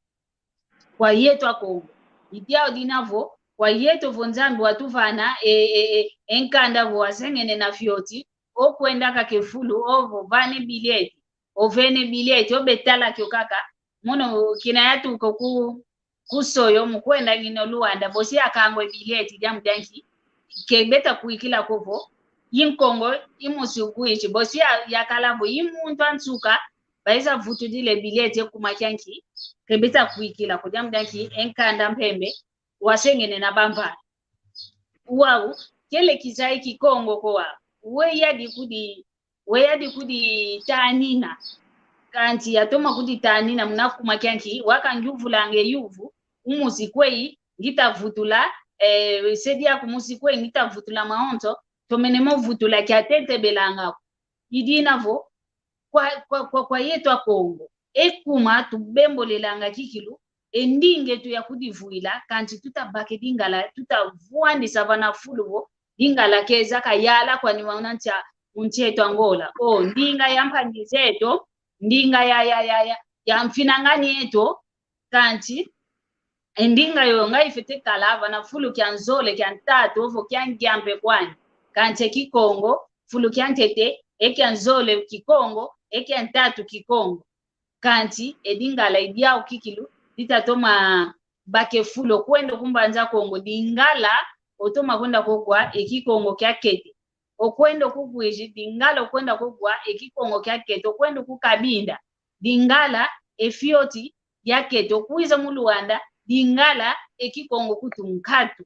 kwa yeto a Kongo. I diau dina vo, kwa yeto vo Nzambi watuvana e, e, e, e nkanda vo wasengene na fioti, o kwenda kaka e fulu, o vo vana e bilhete, o vene bilhete, o betala kio kaka, mono kina yatuka ku, ku Soyo, mu kwenda ngina o Luanda, bosi yakangwa e bilhete, diambu dia nki, ke beta kwikila ko vo, i Nkongo, i musi Uíge, bosi ya, yakala vo, i muntu a nsuka, baiza vutudila e bilhete kuma kia nki, ke beta kwikila ko, diambu dia nki, e nkanda mpembe, wasengene na bambala. Wau, kele kizaya Kikongo ko wau, we yadi kudi, we yadi kuditanina. Kansi yatoma kuditanina muna kuma kia nki, wakangiuvulanga e yuvu, umusi kweyi, ngita vutula, eh, se diaku musi kweyi, ngita vutula mawonso, tomene mo vutula kiatete belanga ko. I dina vo, kwa, kwa, kwa, kwa yeto a Kongo. E kuma tubembolelanga kikilu, e ndinga eto ya kudivwila, kansi tuta baka e Lingala, tuta vwandisa vana fulu vo, Lingala keza kayala kwani muna nsi a, mu nsi eto Angola. O, ndinga ya mpangi zeto, ndinga ya, ya, ya, ya, ya mfinangani eto, kansi, e ndinga yoyo nga ifwete kala vana fulu kia nzole, kia ntatu, ovo kia ngiampe kwani. Kansi e Kikongo, fulu kia ntete, e kia nzole Kikongo, e kia ntatu Kikongo. Kansi, e Lingala i diau kikilu, dita toma baka e fulu, o kwenda ku Mbanza Kongo, Lingala, otoma kwenda ko gwa, e Kikongo kiakete. O kwenda ku Uíge, Lingala o kwenda ko gwa, e Kikongo kiakete. O kwenda ku Cabinda, Lingala, e fioti yakete. O kwiza mu Luanda, Lingala, e Kikongo kutu nkatu.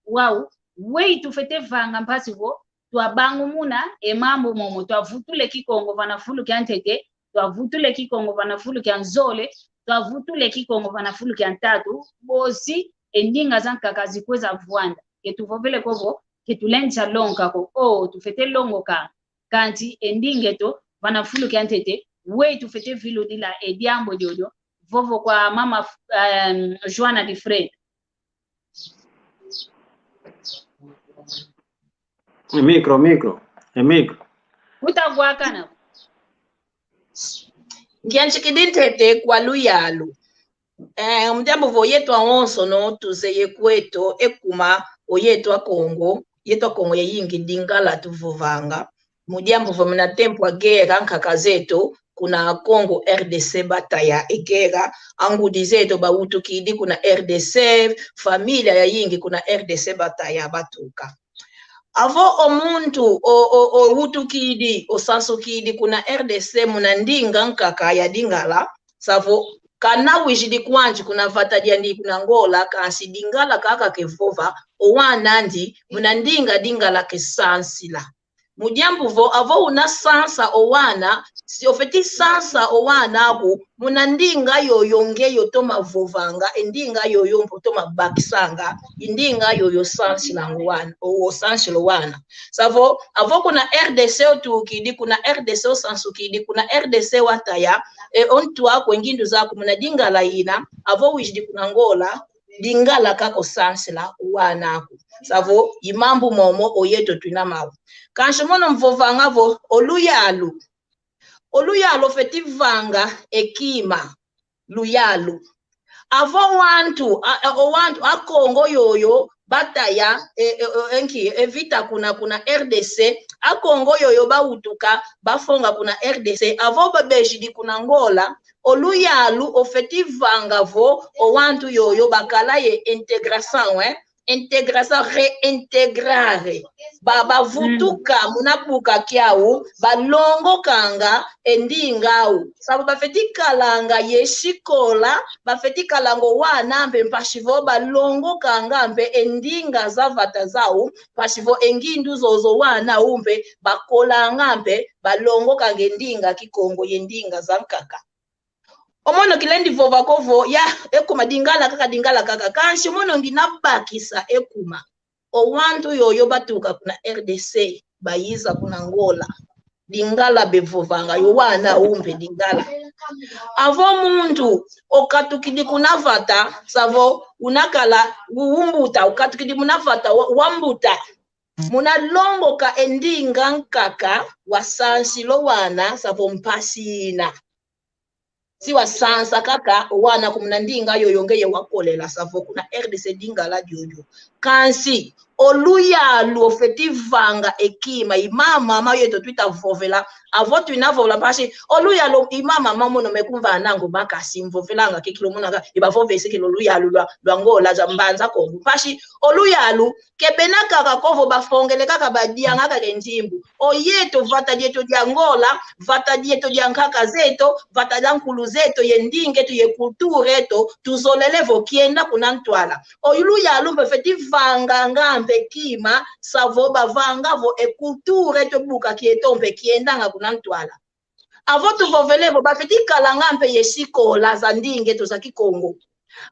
Wau, weyi tufwete vanga mpasi vo, twabangumuna e mambu momo, twavutula e Kikongo vana fulu kia ntete, twavutula e Kikongo vana fulu kia nzole, twavutula e Kikongo vana fulu kia ntatu, bosi e ndinga zankaka zikweza vwanda. Ke tuvovele ko vo, ke tulendisa longoka ko, o, tufwete longoka. Kansi e ndinga eto, vana fulu kia ntete, weyi tufwete viludila e diambu diodio, vovo kwa mama, em, Joana de Freitas. E micro, micro, e micro. Utagwakana. Ngianjikidi ntete kwa luyalu. Eh, mu diambu vo yeto awonsono tuzeye kweto ekuma o yeto a Kongo, yeto a Kongo yayingi Lingala tuvovanga. Mu diambu vo muna tempo a guerra nkaka zeto kuna Congo R D C bataya e guerra, angudi zeto bawutukidi kuna R D C, família yayingi kuna R D C bataya batuka. Avo o muntu o, o, owutukidi, osansukidi kuna R D C muna ndinga nkaka ya Lingala, savo kana wizidi kwandi kuna vata diandi kuna Angola, kansi Lingala kaka kevova, o wana andi muna ndinga Lingala kesansila. Mu diambu vo, avo una sansa o wana, si ofeti sansa o wana aku muna ndinga yoyo nge yotoma vovanga, e ndinga yoyo mpe otoma bakisanga, e ndinga yoyo sansilanga o wana, o, osansila o wana. Savo, avo kuna R D C otukidi, kuna R D C osansukidi, kuna R D C wataya, e, o ntu aku, e ngindu zaku muna Lingala ina, avo wizidi kuna Angola, Lingala kaka osansila o wana aku. Savo, i mambu momo o yeto twina mau. Kansi mono mvovanga vo, o luyalu. O luyalu ofeti vanga e kima. Luyalu. Avo wantu, a, a, o wantu a Kongo yoyo, bataya, e, e, e, enki, e vita kuna, kuna R D C, a Kongo yoyo bawutuka, bafonga kuna R D C, avo babezidi kuna Angola, o luyalu ofeti vanga vo, o wantu yoyo bakala ye integração, eh? Integração, reintegrare. Ba, bavutuka muna buka kiau, balongokanga e ndinga au. Savo bafeti kalanga ye sikola, bafeti kalanga o wana mpe mpasi vo balongokanga mpe e ndinga za vata zau, mpasi vo e ngindu zozo wana au mpe bakolanga mpe balongokanga e ndinga Kikongo ye ndinga za nkaka. O mono kilendi vova ko vo, ya, ekuma Lingala kaka, Lingala kaka. Kansi o mono ngina bakisa ekuma. O wantu yoyo batuka kuna R D C, bayiza kuna Angola. Lingala bevovanga, yo wana au mpe Lingala. Avo muntu, okatukidi kuna vata, savo, unakala, u-, umbuta, okatukidi muna vata, wa, wambuta. Muna longoka e ndinga nkaka, wasansila o wana, savo mpasi ina. Si wasansa kaka o wana aku muna ndinga yoyo ngeye wakolela, savo kuna R D C Lingala diodio. Kansi, o luyalu ofeti vanga e kima, i mama, mama yeto twita vovela, avo twina vovela mpasi, o luyalu i mama, mama mono mekumvananga makasi, mvovelanga kikilu monanga, i bavovese kikilu luyalu lwa, lwa Angola, za Mbanza Kongo. Mpasi, o luyalu, ke bena kaka ko vo bafongele kaka badianga kaka e nzimbu. O yeto vata dieto dia Angola, vata dieto dia nkaka zeto, vata dia nkulu zeto, ye ndinga eto, ye cultura eto, tuzolele vo kienda kuna ntwala. O luyalu mpe feti vanganga mpe kima, savo bavanga vo e cultura eto buka kieto mpe kiendanga kuna ntwala. Avo tuvovele vo bafeti kalanga mpe ye sikola za ndinga eto za Kikongo.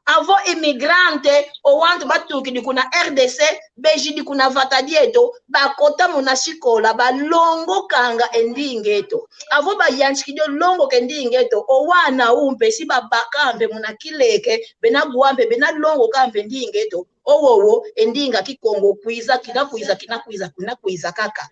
Avo imigrante, o wantu batukidi kuna R D C, bezidi kuna vata dieto, bakota muna sikola, balongokanga e ndinga eto. Avo bayantikidi o longoka e ndinga eto, o wana au mpe si babaka mpe muna kileke, bena wa mpe, bena longoka mpe ndinga eto, owowo, e ndinga Kikongo kwiza, kina kwiza, kina kwiza, kina kwiza kaka.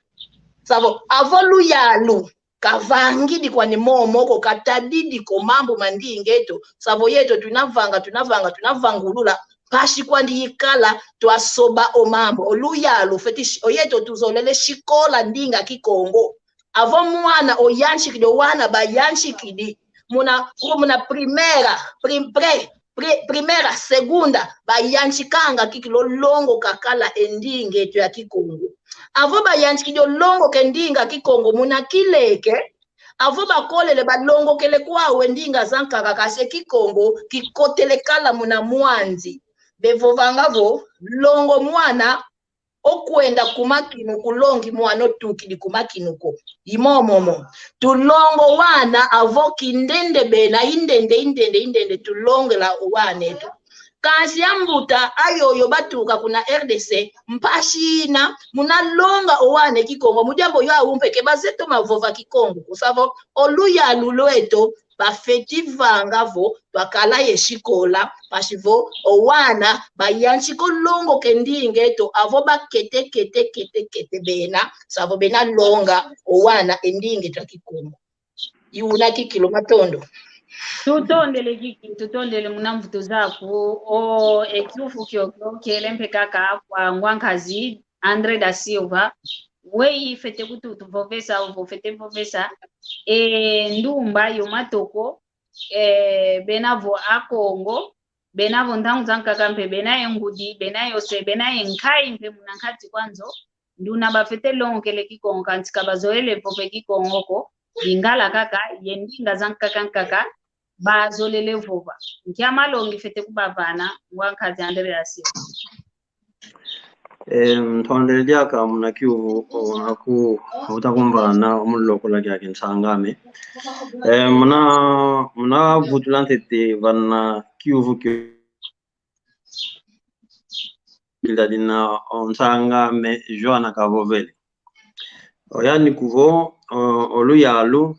Savo, avo luyalu kavangidi kwani momo ko, katadidi ko mambu ma ndinga eto. Savo yeto twina vanga, twina vanga, twina vangulula. Mpasi kwandi ikala twasoba o mambu. O luyalu feti, o yeto tuzolele sikola ndinga Kikongo. Avo mwana oyantikidi, o wana bayantikidi. Muna, muna primeira, prim-, pré, pri-, primeira, segunda, bayantikanga kikilu longoka kala e ndinga eto ya Kikongo. Avo bayantikidi o longoka e ndinga Kikongo muna kileke, avo bakolele balongokele kwau e ndinga za nkaka, kansi e Kikongo kikotele kala muna mwandi. Bevovanga vo, longo mwana, okwenda kuma kinu ko, longi mwana otukidi kuma kinu ko. I momo mo. Tulonga o wana avo kindende bena, indende, indende, indende, tulongela o wana eto. Kansi ambuta ayoyo batuka kuna R D C, mpasi ina, muna longa o wana e Kikongo, mu diambu yo au mpe ke bazeto mavova Kikongo ko. Savo, o luyalu lweto, bafeti vanga vo twakala ye sikola, mpasi vo o wana bayantika o longoka e ndinga eto, avo bakete, kete, kete, kete bena, sa vo bena longa o wana e ndinga eto ya Kikongo. I una kikilu, matondo. Tutondele kikilu, tutondele muna mvutu zaku. O, e kiuvu kiokio kiele mpe kaka kwa ngwankazi André da Silva. Weyi fwete kutuvovesa, ovo fwete vovesa e ndumba yo matoko, e, bena vo Akongo, bena vo ntangu zankaka mpe bena ye ngudi, bena ye ose, bena ye nkayi mpe muna nkati kwa nzo, nduna bafwete longokele Kikongo, kansi ka bazolele vova e Kikongo ko, Lingala kaka, ye ndinga zankaka nkaka bazolele vova. Nkia malongi fwete kubavana, ngwankazi Andreas? Eh, ntondele diaka muna kiuvu, o, aku, uta kumvana, o, mu lokola kiaki nsang'ame. Eh, muna, muna vutula ntete vana kiuvu kio, kila dina, o, nsang'ame Joana kavovele. O, yani kuvo, o, o luyalu,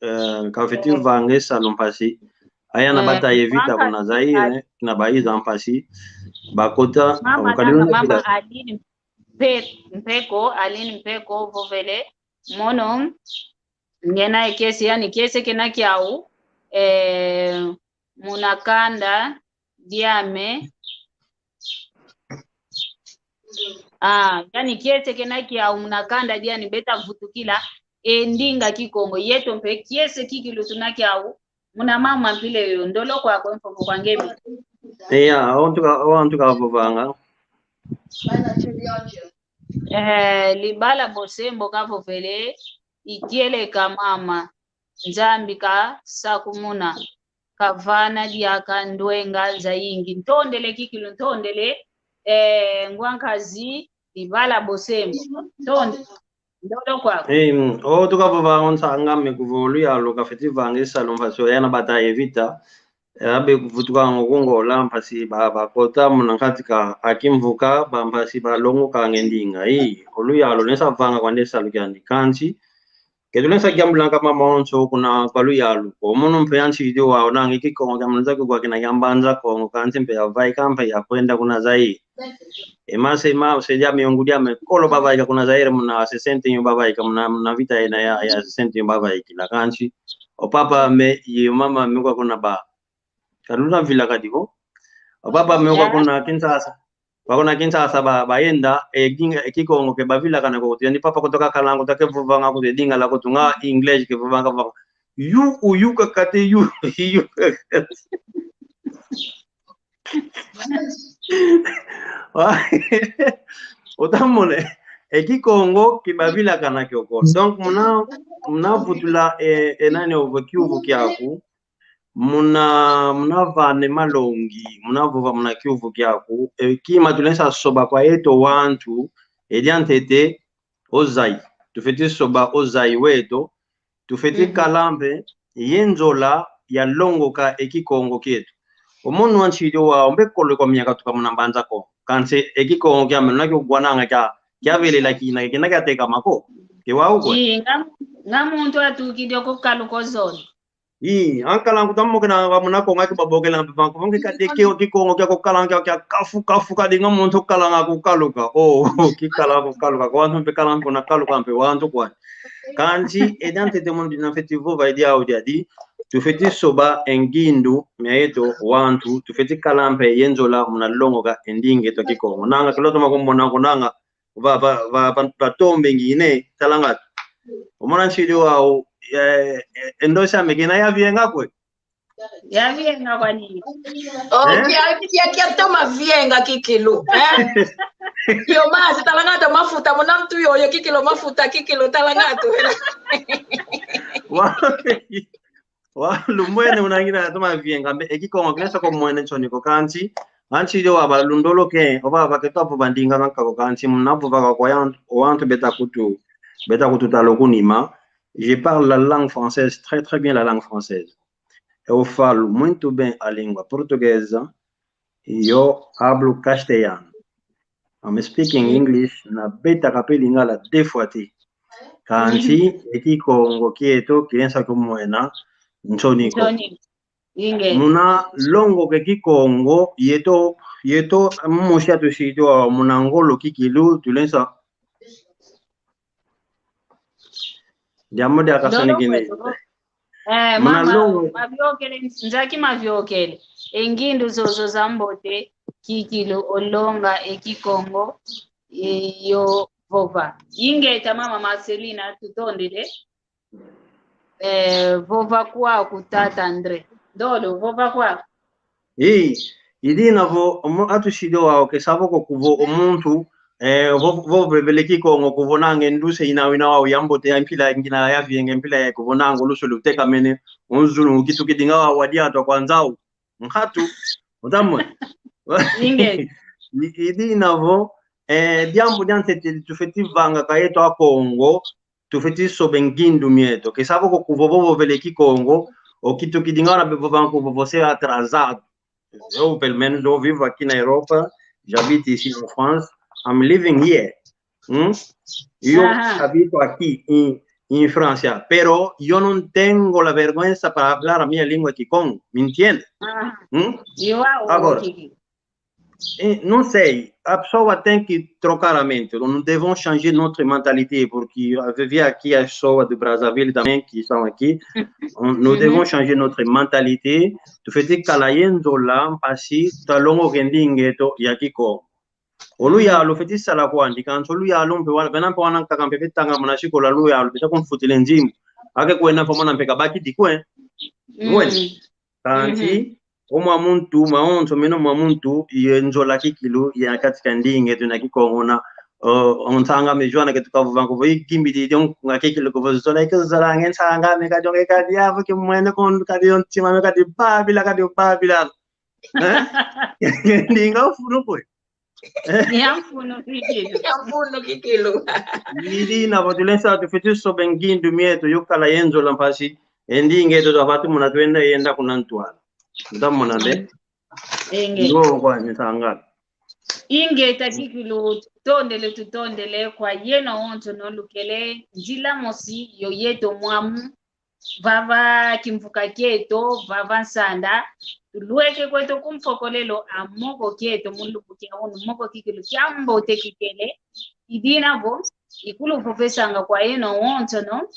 eh, kafwete vanga e salu mpasi. Ayana, eh, bata ye vita kuna Zaire, na baiza mpasi bakota, mama, o, kadi nanga mama vita. Aline Mpe-, Mpeko, Aline Mpeko vovele, mono, ngena e kiese, yani kiese kena kiau, eh, muna kanda diame. Ah, yani kiese kena kiau muna kanda diani beta vutukila e ndinga Kikongo. Yeto mpe kiese kikilu tuna kiau muna mama mpila yo. Ndolo kwako, mfoko kwa ngemi. Iya, o antu ka, o antu kavovanga. Eh, Libala Bosembo kavovele, i kieleka mama. Nzambi kasakumuna, kavana diaka ndwenga zayingi. Ntondele kikilu, ntondele, eh, ngwankazi Libala Bosembo. Ntonde. Ndolo kwako. Eh, mm, o tukavova o nsang'ame kuvo luyalu kafwete vanga e salu mpasi, o yana bata ye vita. Eh, abe kuvutukanga ku Ngola mpasi ba, bakota muna nkati ka, a kimvuka, ba mpasi balongokanga e ndinga. I, o luyalu lwensa vanga kwandi e salu kiandi. Kansi ke tulensa kiambulanga mama onso kuna kwa luyalu ko. Mono mpe ansi dio wau nanga e Kikongo kia muna nza kikwa kina kia Mbanza Kongo, kansi mpe yavaika mpe yakwenda kuna Zaire. E mase ma, ose diame, yongu diame, kolo bavaika kuna Zaire muna sesenta nyo bavaika muna, muna vita yena ya, ya sesenta nyo bavaikila. Kansi o papa ame, ye mama ame kwa kuna ba. Ka luna vila kadi ko. O papa ame kwa kuna Kinshasa. Kwa kuna Kinshasa ba, bayenda, e, ging-, e, Kikongo ke bavilakana ko, kutu yani papa kutu kakalanga, kutu kevovanga, kutu e Lingala, kutu nga English kevovanga, vanga. You, you kakate, you, you kakate. Wa-, utamone, e Kikongo ke bavilakana kio ko. Donc, muna, muna vutula, e, e nani ovo kiuvu kiaku, muna, muna vana e malongi, muna vova muna kiuvu kiaku, e, kima tulensa soba kwa yeto wantu, e diantete, o zayi. Tufwete soba o zayi weto, tufwete kala mpe ye nzola ya longoka e Kikongo kieto. O mono wa nsidi wau mpe kolo kwa miaka tuka muna Mbanza Kongo. Kansi e Kikongo kiame nuna kio gwananga kia, kia velela kina, kina kia tekama ko. Ke wau ko. Ii, nga, nga muntu atukidi o kukaluka o zona. Ii, ankala nkuta mokena wa muna Kongo aki babokela mpe banko. Banko kate ke o Kikongo kia kukalanga kia, kia kafu, kafu kadi nga muntu kalanga kukaluka. O, kikalanga kukaluka. Kwa wantu mpe kalanga kuna kaluka mpe wantu kwa. Kansi, e diantete mono dina fwete vova e diau diadi. Tufwete soba e ngindu mia yeto wantu. Tufwete kala mpe ye nzola muna longoka e ndinga eto Kikongo. Nanga kilo toma kumbona kunanga va, va, va, va, va tombe ngine, talanga tu. O mona nsidi wau, eh, eh, e ndosi ame kina ya vienga kwe. Ya vienga kwani. Oh, eh? Kia, kia, kia toma vienga kikilu, eh? Yo mas, talanga tu mafuta, muna ntu yo, yo kikilu mafuta, kikilu, talanga tu. Wa, wa, lumwene unangina toma vienga, mbe, e Kikongo kilensa ko mwene nsoni ko kansi, ansi yo wa balundolo ke, o ba, ba ke twa vova ndinga zankaka ko kansi, muna vova ka kwa yan-, o wantu beta kutu, beta kututala o kunima. Je parle la langue française, très, très bien la langue française. Eu falo muito bem a língua portuguesa, eu hablo castelhano. I'm speaking English, na beta kape Lingala deux fois ti. Kansi, e Kikongo kieto, kilensa kumwena, Nsoni ko. Nsoni. Inge. Muna longoka e Kikongo, yeto, yeto, mosi atusidi wau muna ngolo kikilu, tulenda. Diambu dia kasoni kini. Eh, muna mama, longo. Maviokele, nzaki maviokele. E ngindu zozo zambote, kikilu, olonga e Kikongo, e, yo vova. Ingeta mama Marcelina, tutondele. Eh, vova kwaku tata André. Ndolo, vova kwaku. Ii, i dina vo, omo-, atusidi wau ke savo ko kuvo o muntu, eh, vo, vovele Kikongo kuvonanga e ndusa ina wina wau yambote ya mpila ngina yavienge mpila ya kuvonanga o luso lutekamene, o nzungu kitukidi nga wau wa diatu kwa nzau. Nkatu, utamona. Inge. I, i dina vo, eh, diambu dia ntete tufeti vanga ka yeto Akongo, tufeti soba e ngindu mieto. Ke savo ko kuvo vovele Kikongo, o kitukidi nga wana bevovanga kuvo você é atrasado. Eu, pelo menos, eu vivo aqui na Europa, j'habite ici en France, I'm living here. Hum? Yo habito aqui em, em França, pero yo não tenho la vergüenza para hablar a minha língua Kikongo, me entiende? Hum? Agora, eh, não sei, a pessoa tem que trocar a mente. Nous devons changer notre mentalité, porque eu vi aqui as pessoas do Brazzaville também que estão aqui. Nous devons changer notre mentalité. Tufeti kala ye nzola mpasi twalongoka e ndinga eto ya Kikongo. O luyalu lufeti sala kwandi, kansi o luyalu mpe wana, bena mpe wana nkaka mpe feti tanga muna sikola luyalu, beta kumfutila e nzimbu. Ake kwenda mpe mwana mpe kabakidi kwe. Wene. Kansi, o mwa muntu, mawonso mena mwa muntu, ye nzola kikilu, ye na kati ka ndinga eto na Kikongo na, o, o nsanga me Joana ke tukavova nkuvo, ikimbidi, dio nga kikilu kuvo zola, ike zola nge nsanga me kadionge kadi avo kimwene kondu kadi yo ntima me kadi babila, kadi babila. Eh? Ndinga mfunu kwe. Ya mfunu kikilu. Ya mfunu kikilu. I dina vo tulenda tufeti soba e ngindu mieto yo kala ye nzola mpasi. E ndinga eto twavatumuna twenda yenda kuna ntwala. Utamona nde? Enge. Ndo kwa nisanga. Ingeta kikilu tutondele, tutondele kwa yeno onso no lukele nzila mosi yo yeto mwamu. Vava kimvuka kieto, vava nsanda, tulweke kweto ku mfokolelo a moko kieto mu lumbu kia unu, moko kikilu kiambote kikele, i dina vo, ikuluvovesanga kwa yeno wonsono,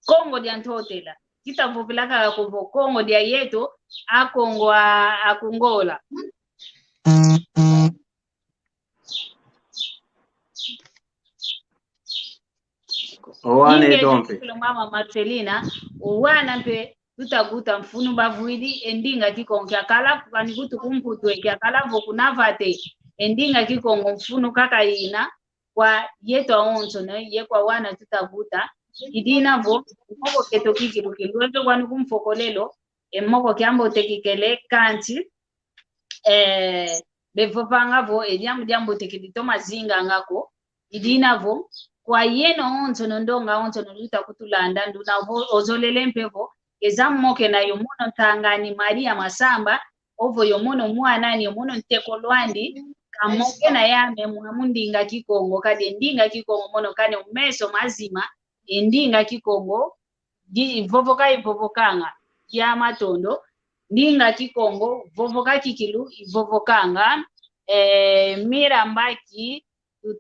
Kongo dia Ntotela. Kita vovela kaka ko vo Kongo dia yeto, Akongo a, a Kongola. Owana. Inge eto mpe. Mama Marcelina, owana mpe tutakuta mfunu bavwidi, e ndinga Kikongo kiakala kwani kutu ku Mputu e kiakala vo kunavate, e ndinga Kikongo mfunu kaka ina, kwa yeto awonsono, ye kwa wana tutakuta, i dina vo, moko kieto kikilu kilweke kwani ku mfokolelo, e moko kiambote kikele, kansi, eh, bevovanga vo, e diambu diambote ke ditoma zinganga ko, i dina vo, kwa yeno onsono ndonga onsono luta kutulanda, nduna vo, ozolele mpe vo, eza mokena yo mono ntangani Maria Masamba, ovo yo mono mwan'ani, yo mono ntekolo andi, kamokena yame mwa mu ndinga Kikongo, kadi e ndinga Kikongo mono kani o meso mazima, e ndinga Kikongo, di, vovoka ivovokanga, ya matondo, ndinga Kikongo, vovoka kikilu, ivovokanga, eh, mira mbaki,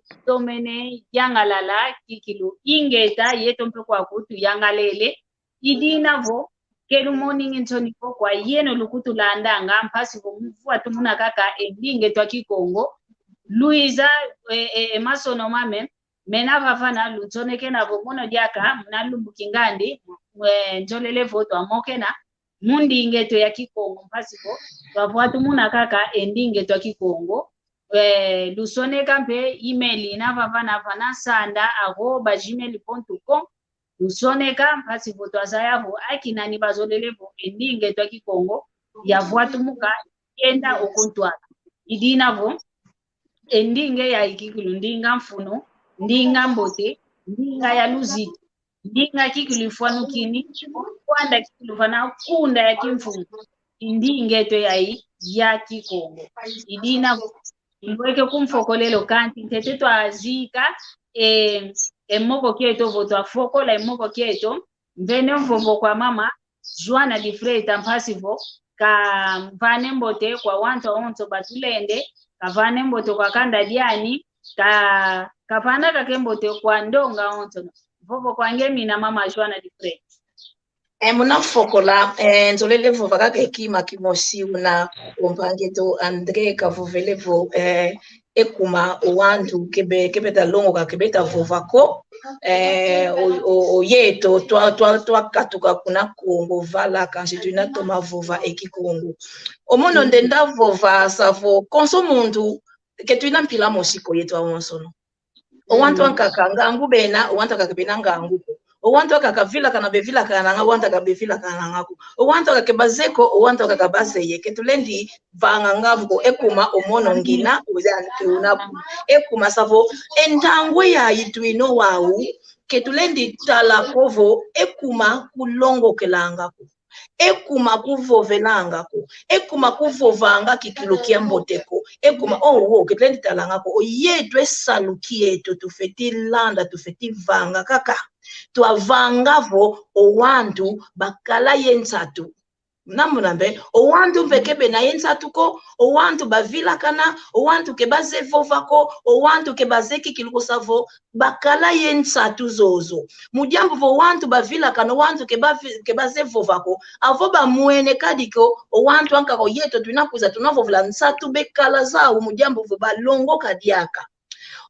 tutomene, yangalala, kikilu, ingeta, yeto mpe kwaku tuyangalele, i dina vo, ke lumoningi nsoni vo kwa yeno lukutulandanga, mpasi vo muvwatumuna kaka e ndinga eto a Kikongo, luiza, e, e, e masono mame, mena vavana, lunsonekena vo mono diaka, muna lumbu kingandi, mwe, nzolele vo twamokena, mu ndinga eto ya Kikongo, mpasi vo, twavwatumuna kaka e ndinga eto a Kikongo, eh, lusoneka mpe email ina vavana vana sanda arroba gmail ponto com, lusoneka mpasi vo twazaya vo akina ni bazolele vo e ndinga eto a Kikongo yavwatumuka, yenda o ku ntwala. I dina vo e ndinga ya kikilu ndinga mfunu, ndinga mbote, ndinga ya luzitu, ndinga kikilu ifwanukini, kwanda kikilu vana kunda ya kimfumu, i ndinga eto yayi ya Kikongo. I dina vo, tulweke ku mfokolelo kanti ntete twazika, e, e moko kieto vo twafokola e moko kieto, mvene mvovo kwa mama, Joana de Freitas, mpasi vo kavane mbote kwa wantu awonso batulende, kavane mbote kwa kanda diani, ka, kavana kake mbote kwa ndonga awonso. Vovo kwa nge mina, mama Joana de Freitas. E, muna fokola, e, nzolele vova kaka e kima kimosi una ompangi eto André kavovele vo, e, ekuma o wantu ke be, ke beta longoka, ke beta vova ko, e, o, o, o yeto twa, twa, twakatuka kuna Kongo vala kansi twina toma vova e Kikongo. O mono nde nda vova sa vo konso muntu ke twina mpila mosi ko yeto awonsono. O wantu ankaka ngangu bena, o wantu ankaka bena ngangu ko. O wantu ankaka vilakana bevilakananga, o wantu ankaka bevilakananga ko. O wantu ankaka bazeye ko, o wantu ankaka bazeye. Ke tulendi vanganga vo ko, ekuma o mono ngina, o yandi ke una ko. Ekuma sa vo, e ntangwa yayi twina wau, ke tulendi tala ko vo, ekuma kulongokelanga ko. Ekuma kuvovelanga ko. Ekuma kuvovanga kikilu kia mbote ko. Ekuma, oh, oh, ke tulendi talanga ko. O yeto e salu kieto tufeti landa, tufeti vanga kaka. Twavanga vo o wantu bakala ye nsatu. Namuna mpe, o wantu mpe ke bena ye nsatu ko, o wantu bavilakana, o wantu ke bazeye vova ko, o wantu ke bazeye kikilu ko sa vo, bakala ye nsatu zozo. Mu diambu vo wantu bavilakana, wantu ke bavi-, ke bazeye vova ko, avo bamwene kadi ko, o wantu ankaka o yeto twina kwiza, twina vovela nsatu bekala zau, mu diambu vo balongoka diaka.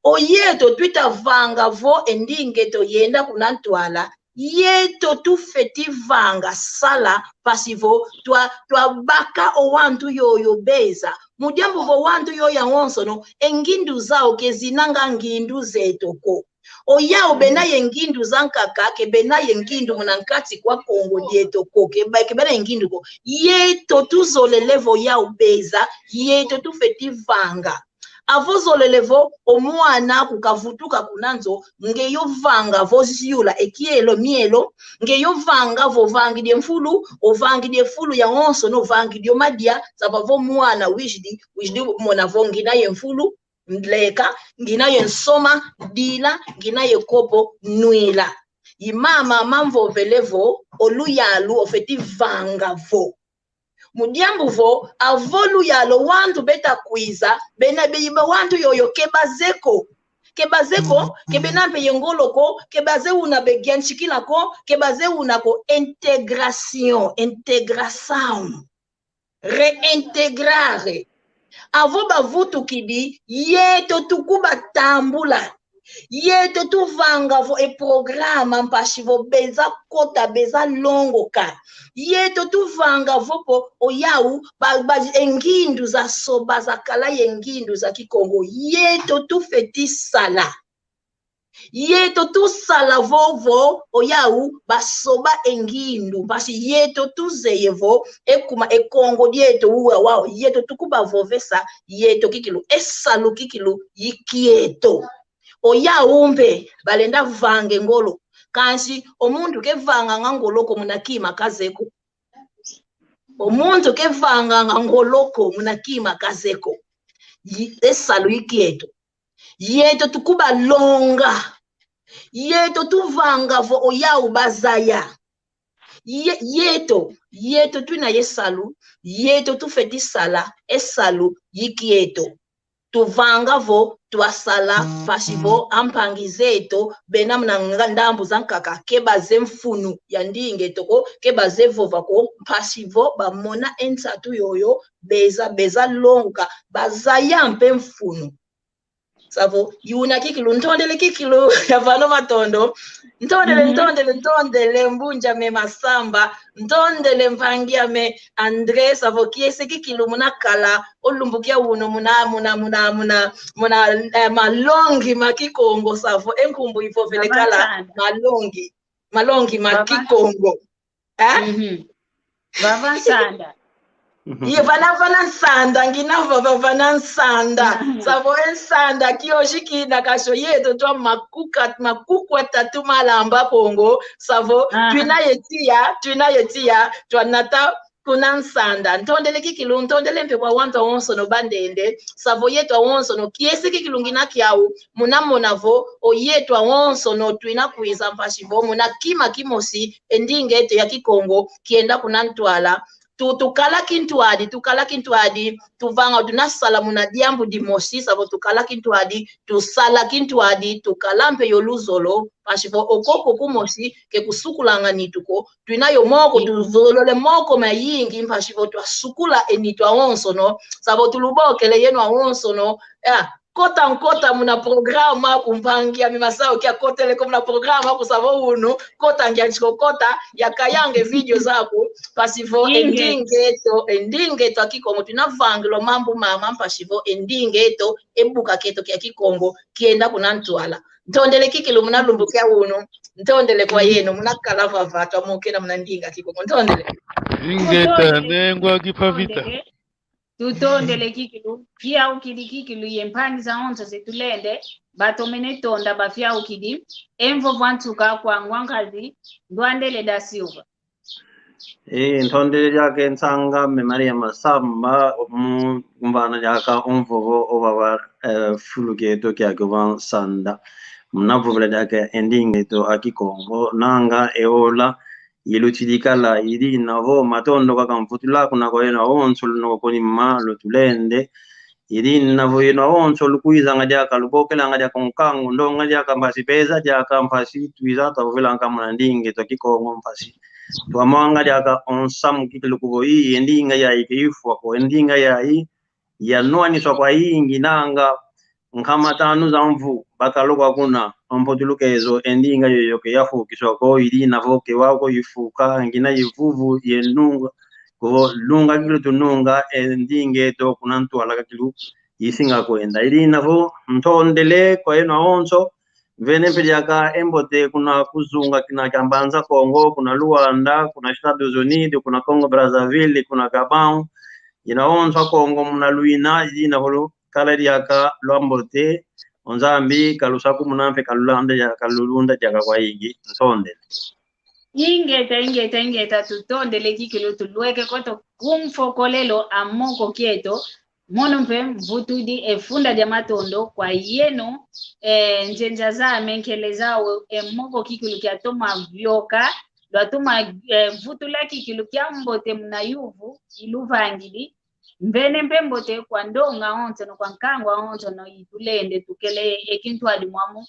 O yeto twita vanga vo e ndinga eto yenda kuna ntwala, yeto tufeti vanga sala, mpasi vo twa, twabaka o wantu yoyo beza. Mu diambu vo wantu yoyo awonsono, e ngindu zau ke zinanga ngindu zeto ko. O yau bena ye ngindu zankaka, ke bena ye ngindu muna nkati kwa Kongo dieto ko, ke ba-, ke bena ye ngindu ko. Yeto tuzolele vo yau beza, yeto tufeti vanga. Avo zolele vo o mwana aku kavutuka kuna nzo, nge yo vanga vo ziula e kielo mielo, nge yo vanga vo vangidi e mfulu, ovangidi e fulu yawonsono, ovangidi o madia, zaba vo mwana wizidi, wizidi mona vo ngina ye mfulu, leka, ngina ye nsoma, dila, ngina ye kopo, nwila. I mama mamvovele vo, o luyalu ofeti vanga vo. Mu diambu vo, avo luyalu wantu beta kwiza, bena beiba wantu yoyo ke bazeye ko. Ke bazeye ko, ke bena mpe ye ngolo ko, ke bazeye una begianshikila ko, ke bazeye una ko. Integration, integração. Reintegrare. Avo bavutukidi, yeto tukubatambula. Yeto tuvanga vo e programa mpasi vo beza kota, beza longoka. Yeto tuvanga vo po o yau, ba, ba, e ngindu zasoba zakala ye ngindu za Kikongo. Yeto tufeti sala. Yeto tusala vovo, o yau basoba e ngindu, mpasi yeto tuzeye vo, ekuma e Kongo dieto uwa wau, yeto tukubavovesa, yeto kikilu, e salu kikilu, i kieto. O yau mpe, balenda vanga e ngolo, kansi o muntu ke vanganga ngolo ko muna kima kazeye ko. O muntu ke vanganga ngolo ko muna kima kazeye ko. Yi-, e salu i kieto. Yeto tukubalonga. Yeto tuvanga vo o yau bazaya. Ye-, yeto, yeto twina ye salu, yeto tufeti sala, e salu i kieto. Tuvanga vo twasala mpasi vo ampangi zeto, bena muna nga-, ndambu zankaka, ke bazeye mfunu ya ndinga eto ko, ke bazeye vova ko, mpasi vo bamona e nsatu yoyo, beza, beza longoka, bazaya mpe mfunu. Savo, yuna kikilu, ntondele kikilu, ya vana matondo. Ntondele, ntondele, ntondele, mbunja me Masamba. Ntondele mpangi ame, André, savo, kiese kikilu muna kala, o lumbu kia uno muna, muna, muna, muna, muna, eh, malongi ma Kikongo, savo, e nkumbu ivovele kala, malongi, malongi ma Kikongo. Eh? Vava nsanda. Ye vana, vana nsanda, ngina vava, vana nsanda. Savo e nsanda, kioshi kina kasho yeto twa makuka, makuku atatu malamba Kongo. Savo, twina ye tiya, twina ye tiya, twanata kuna nsanda. Ntondele kikilu, ntondele mpe kwa wantu awonsono bandende, savo yetu awonsono, kiese kikilu ngina kiau, muna mona vo, o yetu awonsono, twina kwiza mpasi vo, muna kima kimosi, e ndinga eto ya Kikongo, kienda kuna ntwala. Tu, tukala kintwadi, tukala kintwadi, tuvanga, tuna sala muna diambu dimosi, savo tukala kintwadi, tusala kintwadi, tukala mpe yo luzolo, mpasi vo okoko kumosi, ke kusukulanga nitu ko, twina yo moko, tuzolole moko mayingi, mpasi vo twasukula e nitu awonsono, savo tulubokele yeno awonsono, ya, kota nkota muna programa aku mpangi ami Masao kia kotele ko muna programa aku savo unu, kota ngia nsiko kota, ya kayange video zaku, mpasi vo e ndinga eto, e ndinga eto a Kikongo, twina vangilwa mambu mama, mpasi vo e ndinga eto, e buka keto kia Kikongo, kienda kuna ntwala. Ntondele kikilu muna lumbu kia unu, ntondele kwa yeno, muna kala vava, twamokena muna ndinga Kikongo, ntondele. Ingeta, nengwa Kipavita. Tutondele kikilu, fiaukidi kikilu ye mpangi zawonso ze tulende, batomene tonda bafiaukidi, e mvovo a nsuka kwa ngwa nkazi, Ndwandele da Silva. E, ntondele diaka e nsanga ame Maria Masamba, mu, mvana diaka o mvovo o vava, eh, fulu kieto kia kuva nsanda. Muna vovela diaka e ndinga eto a Kikongo, nanga e ola, ilutidi kala, idina vo, matondo kaka mvutula kuna kwa yeno awonso luna kwa konima, lutulende. Idina vo yeno awonso lukwizanga diaka, lubokelanga diaka nkangu, ndonga diaka mpasi, beza diaka mpasi, twiza twavovelanga muna ndinga eto a Kikongo mpasi. Twamwanga diaka o nsamu kikilu kuvo i, e ndinga yayi ke ifwa ko, e ndinga yayi, yanwaniswa kwa yingi nanga nkama tanu za mvu, bakala kwa kuna, o mputulukezo, e ndinga yoyo ke yafukiswa ko, idina vo ke wau ko ifuka, ngina ye vuvu, ye nunga, ko nunga kikilu tununga, e ndinga eto kuna ntwala kikilu isinga kwenda. Idina vo, ntondele kwa yeno awonso, mvene mpe diaka e mbote kuna kuzunga kina kia Mbanza Kongo, kuna Luanda, kuna Estados Unidos, kuna Congo Brazzaville, kuna Gabão, yeno awonso a Kongo muna lwina, idina vo lukala diaka lwa mbote, o Nzambi kalusakumuna mpe kalulanda diaka, kalulunda diaka kwa yingi, ntondele. Ingeta, ingeta, ingeta, tutondele kikilu, tulweke koto ku mfokolelo a moko kieto, mono mpe mvutudi e funda dia matondo kwa yeno, eh, nzenza zame nkele zau, e moko kikilu kiatoma vioka, lwatoma, eh, vutula kikilu kia mbote muna yuvu iluvangidi, mvene mpe mbote kwa ndonga onsono, kwa nkangu onsono itulende tukele e kintwadi mwamu,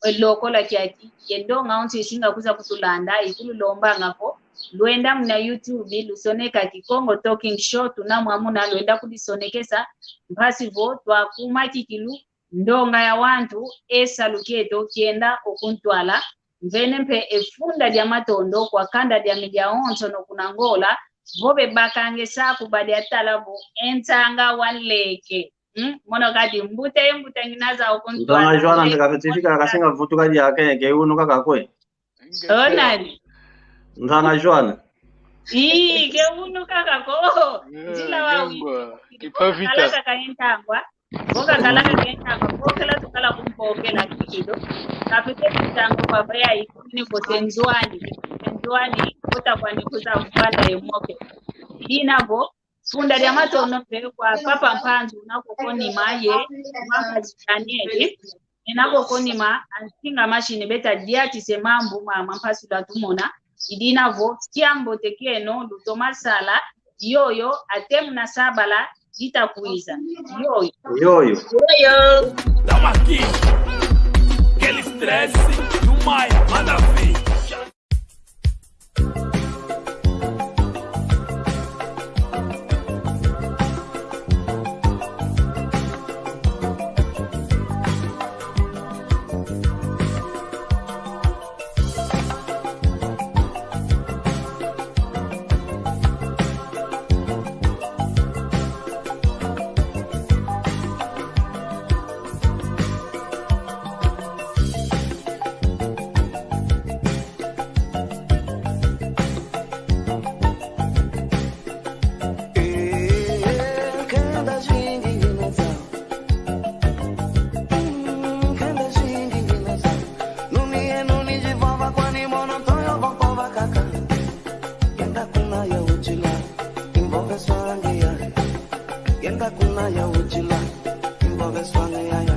e lokola kiaki, ye ndonga onso isinga kwiza kutulanda, itululombanga vo, lwenda muna YouTube, lusoneka Kikongo Talking Show, tuna mwamuna, lwenda kudisonekesa, mpasi vo twakuma kikilu ndonga ya wantu, e salu kieto kienda o kuntwala, mvene mpe e funda dia matondo kwa kanda diame diawonsono kuna Angola, vo bebakanga e saku badia tala vo e nsanga wanleke. Hmm? Mono kadi mbuta ye mbuta ngina zau kuntwala. Nsanga Joana mpe kafetifika kasinga vutuka diaka, ke unu kaka kwe. O nani? Nsanga Joana. Ii, ke unu kaka ko. Eh, nzila wa nengwa, Kipavita. Kala kaka e ntangwa. Boka kala kaka e ntangwa. Bokela tukala kumbokela kikilu. Kapete ntangwa kwa baya ikuni kote nzwani. Nzwani, kota kwani kwiza mvanda ye moke. Idina vo, funda dia matondo mpe kwa Papa Mpanzu una koko nima ye, Mama Daniel, ena koko nima, ansinga mashini beta diatise mambu mama mpasi lwatumona, idina vo, kiambote kieno, lutoma sala, yoyo, ate muna sabala, ditakwiza. Yoyo. Yoyo. Yoyo. Toma aqui. Aquele stress, não mais, manda ver. Yenda kuna ya utila, kimbo beswanga yaya.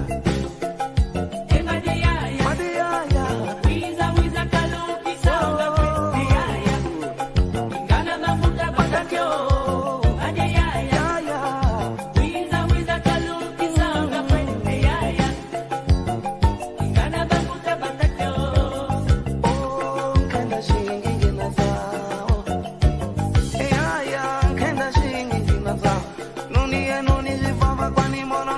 Ema de yaya. Ma de yaya. Wiza, wiza, kalu, kisanga, pe, de yaya. Ingana mafuta batakio. Ma de yaya. Yaya. Wiza, wiza, kalu, kisanga, pe, de yaya. Ingana mafuta batakio. Oh, nkenda zingi ngina zau. Eh, yaya, nkenda zingi ngina zau. Nuni e nuni zivava kwani mono